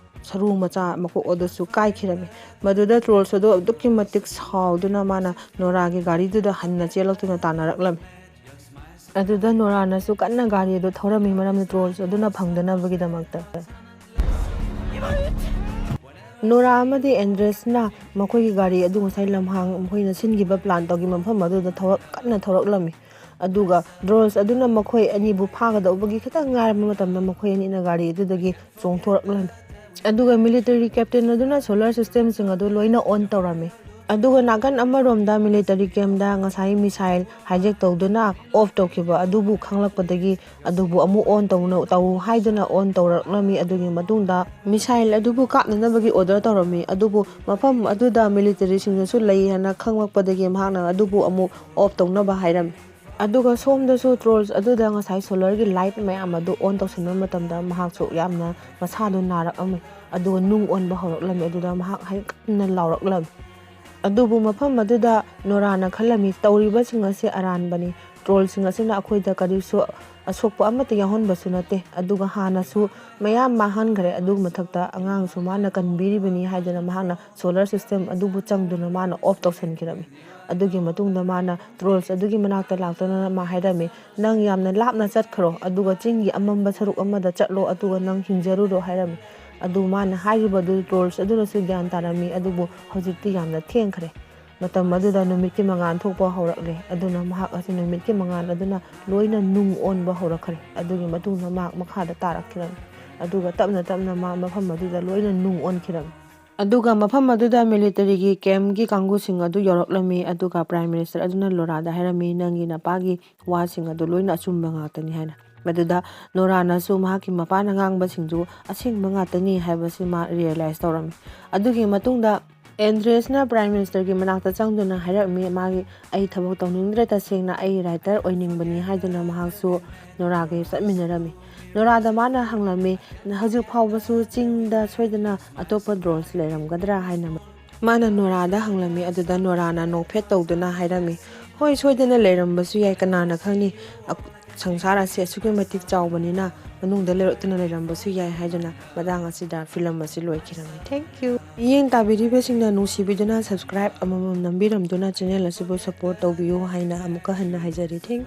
ꯁꯔꯨ ꯃꯆꯥ ꯃꯀꯣꯛ ꯑꯗꯨꯁꯨ ꯀꯥꯏꯈꯤꯔꯝꯃꯤ꯫ ꯃꯗꯨꯗ ꯇ꯭ꯔꯣꯜꯁ ꯑꯗꯨ ꯑꯗꯨꯛꯀꯤ ꯃꯇꯤꯛ ꯁꯥꯎꯗꯨꯅ ꯃꯥꯅ ꯅꯣꯔꯥꯒꯤ ꯒꯥꯔꯤꯗꯨꯗ ꯍꯟꯅ ꯆꯦꯜꯂꯛꯇꯨꯅ ꯇꯥꯟꯅꯔꯛꯂꯝꯃꯤ꯫ ꯑꯗꯨꯗ ꯅꯣꯔꯥꯅꯁꯨ ꯀꯟꯅ ꯒꯥꯔꯤ ꯑꯗꯨ ꯊꯧꯔꯝꯃꯤ, ꯃꯔꯝꯗꯤ ꯇ꯭ꯔꯣꯜꯁ ꯑꯗꯨꯅ ꯐꯪꯗꯅꯕꯒꯤꯗꯃꯛꯇ꯫ ꯅꯣꯔꯥ ꯑꯃꯗꯤ ꯑꯦꯟꯗ꯭ꯔꯦꯁꯅ ꯃꯈꯣꯏꯒꯤ ꯒꯥꯔꯤ ꯑꯗꯨ ꯉꯁꯥꯏ ꯂꯝꯍꯥꯡ ꯃꯈꯣꯏꯅ ꯁꯤꯟꯈꯤꯕ ꯄ꯭ꯂꯥꯟ ꯇꯧꯈꯤꯕ ꯃꯐꯝ ꯑꯗꯨꯗ ꯊꯧꯔꯛ-, ꯀꯟꯅ ꯊꯧꯔꯛꯂꯝꯃꯤ꯫ ꯑꯗꯨꯒ ꯇ꯭ꯔꯣꯜꯁ ꯑꯗꯨꯅ ꯃꯈꯣꯏ ꯑꯅꯤꯕꯨ ꯐꯥꯒꯗꯧꯕꯒꯤ ꯈꯤꯇꯪ ꯉꯥꯏꯔꯕ ꯃꯇꯝꯗ ꯃꯈꯣꯏ ꯑꯅꯤꯅ ꯒꯥꯔꯤ ꯑꯗꯨꯗꯒꯤ ꯆꯣꯡꯊꯣꯔꯛꯂꯝꯃꯤ꯫ ꯑꯗꯨꯒ ꯃꯤꯂꯤꯇꯔꯤ ꯀꯦꯞꯇꯦꯟ ꯑꯗꯨꯅ ꯁꯣꯂꯔ ꯁꯤꯁꯇꯦꯝꯁꯤꯡ ꯑꯗꯨ ꯂꯣꯏꯅ ꯑꯣꯟ ꯇꯧꯔꯝꯃꯤ꯫ ꯑꯗꯨꯒ ꯅꯥꯀꯟ ꯑꯃꯔꯣꯝꯗ ꯃꯤꯂꯤꯇꯔꯤ ꯀꯦꯝꯗ ꯉꯁꯥꯏ ꯃꯤꯁꯥꯏꯜ ꯍꯥꯏꯖꯦꯛ ꯇꯧꯗꯨꯅ ꯑꯣꯐ ꯇꯧꯈꯤꯕ ꯑꯗꯨꯕꯨ ꯈꯪꯂꯛꯄꯗꯒꯤ ꯑꯗꯨꯕꯨ ꯑꯃꯨꯛ ꯑꯣꯟ ꯇꯧꯅ-, ꯇꯧ ꯍꯥꯏꯗꯨꯅ ꯑꯣꯟ ꯇꯧꯔꯛꯂꯝꯃꯤ꯫ ꯑꯗꯨꯒꯤ ꯃꯇꯨꯡꯗ ꯃꯤꯁꯥꯏꯜ ꯑꯗꯨꯕꯨ ꯀꯥꯞꯅꯅꯕꯒꯤ ꯑꯣꯔꯗꯔ ꯇꯧꯔꯝꯃꯤ꯫ ꯑꯗꯨꯕꯨ ꯃꯐꯝ ꯑꯗꯨꯗ ꯃꯤꯂꯤꯇꯔꯤꯁꯤꯡꯅꯁꯨ ꯂꯩ ꯍꯥꯏꯅ ꯈꯪꯂꯛꯄꯗꯒꯤ ꯃꯍꯥꯛꯅ ꯑꯗꯨꯕꯨ ꯑꯃꯨꯛ ꯑꯣꯐ ꯇꯧꯅꯕ ꯍꯥꯏꯔꯝꯃꯤ꯫ ꯑꯗꯨꯒ ꯁꯣꯝꯗꯁꯨ ꯇ꯭ꯔꯣꯜꯁ ꯑꯗꯨꯗ ꯉꯁꯥꯏ ꯁꯣꯂꯔꯒꯤ ꯂꯥꯏꯠ ꯃꯌꯥꯝ ꯑꯗꯨ ꯑꯣꯟ ꯇꯧꯁꯤꯟꯕ ꯃꯇꯝꯗ ꯃꯍꯥꯛꯁꯨ ꯌꯥꯝꯅ ꯃꯁꯥꯗꯨ ꯅꯥꯔꯛꯑꯝꯃꯤ꯫ ꯑꯗꯨꯒ ꯅꯨꯡ ꯑꯣꯟꯕ ꯍꯧꯔꯛꯂꯝꯃꯤ꯫ ꯑꯗꯨꯗ ꯃꯍꯥꯛ ꯍꯥꯏ ꯀꯟꯅ ꯂꯥꯎꯔꯛꯂꯝꯃꯤ꯫ ꯑꯗꯨꯕꯨ ꯃꯐꯝ ꯑꯗꯨꯗ ꯅꯣꯔꯥꯅ ꯈꯜꯂꯝꯃꯤ, "ꯇꯧꯔꯤꯕꯁꯤꯡ ꯑꯁꯤ ꯑꯔꯥꯟꯕꯅꯤ꯫ ꯇ꯭ꯔꯣꯜꯁꯤꯡ ꯑꯁꯤꯅ ꯑꯩꯈꯣꯏꯗ ꯀꯔꯤꯁꯨ ꯑꯁꯣꯛꯄ ꯑꯃꯠꯇ ꯌꯥꯎꯍꯟꯕꯁꯨ ꯅꯠꯇꯦ꯫ ꯑꯗꯨꯒ ꯍꯥꯟꯅꯁꯨ ꯃꯌꯥꯝ ꯃꯥꯡꯍꯟꯈ꯭ꯔꯦ꯫ ꯑꯗꯨꯒꯤ ꯃꯊꯛꯇ ꯑꯉꯥꯡꯁꯨ ꯃꯥꯅ ꯀꯟꯕꯤꯔꯤꯕꯅꯤ" ꯍꯥꯏꯗꯅ ꯃꯍꯥꯛꯅ ꯁꯣꯂꯔ ꯁꯤꯁꯇꯦꯝ ꯑꯗꯨꯕꯨ ꯆꯪꯗꯨꯅ ꯃꯥꯅ ꯑꯣꯐ ꯇꯧꯁꯤꯟꯈꯤꯔꯝꯃꯤ꯫ ꯑꯗꯨꯒꯤ ꯃꯇꯨꯡꯗ ꯃꯥꯅ ꯇ꯭ꯔꯣꯜꯁ ꯑꯗꯨꯒꯤ ꯃꯅꯥꯛꯇ ꯂꯥꯛꯇꯨꯅ ꯃꯥ ꯍꯥꯏꯔꯝꯃꯤ, "ꯅꯪ ꯌꯥꯝꯅ ꯂꯥꯞꯅ ꯆꯠꯈ꯭ꯔꯣ, ꯑꯗꯨꯒ ꯆꯤꯡꯒꯤ ꯑꯃꯝꯕ ꯁꯔꯨꯛ ꯑꯃꯗ ꯆꯠꯂꯣ, ꯑꯗꯨꯒ ꯅꯪ ꯍꯤꯡꯖꯔꯨꯔꯣ" ꯍꯥꯏꯔꯝꯃꯤ꯫ ꯑꯗꯨ ꯃꯥꯅ ꯍꯥꯏꯔꯤꯕꯗꯨ ꯇ꯭ꯔꯣꯜꯁ ꯑꯗꯨꯅꯁꯨ ꯒ꯭ꯌꯥꯟ ꯇꯥꯔꯝꯃꯤ꯫ ꯑꯗꯨꯕꯨ ꯍꯧꯖꯤꯛꯇꯤ ꯌꯥꯝꯅ ꯊꯦꯡꯈ꯭ꯔꯦ꯫ ꯃꯇꯝ ꯑꯗꯨꯗ ꯅꯨꯃꯤꯠꯀꯤ ꯃꯉꯥꯜ ꯊꯣꯛꯄ ꯍꯧꯔꯛꯂꯦ꯫ ꯑꯗꯨꯅ ꯃꯍꯥꯛ ꯑꯁꯤ ꯅꯨꯃꯤꯠꯀꯤ ꯃꯉꯥꯜ ꯑꯗꯨꯅ ꯂꯣꯏꯅ ꯅꯨꯡ ꯑꯣꯟꯕ ꯍꯧꯔꯛꯈ꯭ꯔꯦ꯫ ꯑꯗꯨꯒꯤ ꯃꯇꯨꯡꯗ ꯃꯍꯥꯛ ꯃꯈꯥꯗ ꯇꯥꯔꯛꯈꯤꯔꯝꯃꯤ꯫ ꯑꯗꯨꯒ ꯇꯞꯅ ꯇꯞꯅ ꯃꯥ ꯃꯐꯝ ꯑꯗꯨꯗ ꯂꯣꯏꯅ ꯅꯨꯡ ꯑꯣꯟꯈꯤꯔꯝꯃꯤ꯫ ꯑꯗꯨꯒ ꯃꯐꯝ ꯑꯗꯨꯗ ꯃꯤꯂꯤꯇꯔꯤꯒꯤ ꯀꯦꯝꯒꯤ ꯀꯥꯡꯕꯨꯁꯤꯡ ꯑꯗꯨ ꯌꯧꯔꯛꯂꯝꯃꯤ꯫ ꯑꯗꯨꯒ ꯄ꯭ꯔꯥꯏꯝ ꯃꯤꯅꯤꯁꯇꯔ ꯑꯗꯨꯅ ꯂꯣꯔꯥꯗ ꯍꯥꯏꯔꯝꯃꯤ, "ꯅꯪꯒꯤ ꯅꯄꯥꯒꯤ ꯋꯥꯁꯤꯡ ꯑꯗꯨ ꯂꯣꯏꯅ ꯑꯆꯨꯝꯕ ꯉꯥꯛꯇꯅꯤ" ꯍꯥꯏꯅ꯫ ꯃꯗꯨꯗ ꯅꯣꯔꯥꯅꯁꯨ ꯃꯍꯥꯛꯀꯤ ꯃꯄꯥꯅ ꯉꯥꯡꯕꯁꯤꯡꯗꯨ ꯑꯁꯦꯡꯕ ꯉꯥꯛꯇꯅꯤ ꯍꯥꯏꯕꯁꯤ ꯃꯥ ꯔꯤꯌꯦꯂꯥꯏꯁ ꯇꯧꯔꯝꯃꯤ꯫ ꯑꯗꯨꯒꯤ ꯃꯇꯨꯡꯗ ꯑꯦꯟꯗ꯭ꯔꯦꯁꯅ ꯄ꯭ꯔꯥꯏꯝ ꯃꯤꯅꯤꯁꯇꯔꯒꯤ ꯃꯅꯥꯛꯇ ꯆꯪꯗꯨꯅ ꯍꯥꯏꯔꯝꯃꯤ, ꯃꯥꯒꯤ "ꯑꯩ ꯊꯕꯛ ꯇꯧꯅꯤꯡꯗ꯭ꯔꯦ, ꯇꯁꯦꯡꯅ ꯑꯩ ꯔꯥꯏꯇꯔ ꯑꯣꯏꯅꯤꯡꯕꯅꯤ" ꯍꯥꯏꯗꯨꯅ ꯃꯍꯥꯛꯁꯨ ꯅꯣꯔꯥꯒ ꯆꯠꯃꯤꯟꯅꯔꯝꯃꯤ꯫ ꯅꯣꯔꯥꯗ ꯃꯥꯅ ꯍꯪꯂꯝꯃꯤ, "ꯅ-, ꯍꯧꯖꯤꯛ ꯐꯥꯎꯕꯁꯨ ꯆꯤꯡꯗ ꯁꯣꯏꯗꯅ ꯑꯇꯣꯞꯄ ꯗ꯭ꯔꯣꯟꯁ ꯂꯩꯔꯝꯒꯗ꯭ꯔꯥ?" ꯍꯥꯏꯅ ꯃꯥꯅ ꯅꯣꯔꯥꯗ ꯍꯪꯂꯝꯃꯤ꯫ ꯑꯗꯨꯗ ꯅꯣꯔꯥꯅ ꯅꯣꯛꯐꯦꯠ ꯇꯧꯗꯨꯅ ꯍꯥꯏꯔꯝꯃꯤ, "ꯍꯣꯏ, ꯁꯣꯏꯗꯅ ꯂꯩꯔꯝꯕꯁꯨ ꯌꯥꯏ, ꯀꯅꯥꯅ ꯈꯪꯅꯤ? ꯑ-, ꯁꯪꯁꯥꯔ ꯑꯁꯤ ꯑꯁꯨꯛꯀꯤ ꯃꯇꯤꯛ ꯆꯥꯎꯕꯅꯤꯅ ꯃꯅꯨꯡꯗ ꯂꯩꯔꯛꯇꯨꯅ ꯂꯩꯔꯝꯕꯁꯨ ꯌꯥꯏ" ꯍꯥꯏꯗꯨꯅ ꯃꯇꯥꯡ ꯑꯁꯤꯗ ꯐꯤꯂꯝ ꯑꯁꯤ ꯂꯣꯏꯈꯤꯔꯝꯃꯤ꯫ Thank you꯫ ꯃꯤꯠꯌꯦꯡ ꯇꯥꯕꯤꯔꯤꯕꯁꯤꯡꯅ ꯅꯨꯡꯁꯤꯕꯤꯗꯨꯅ subscribe ꯑꯃꯃꯝ ꯅꯝꯕꯤꯔꯝꯗꯨꯅ channel ꯑꯁꯤꯕꯨ support ꯇꯧꯕꯤꯌꯨ ꯍꯥꯏꯅ ꯑꯃꯨꯛꯀ ꯍꯟꯅ ꯍꯥꯏꯖꯔꯤ꯫ Thank you꯫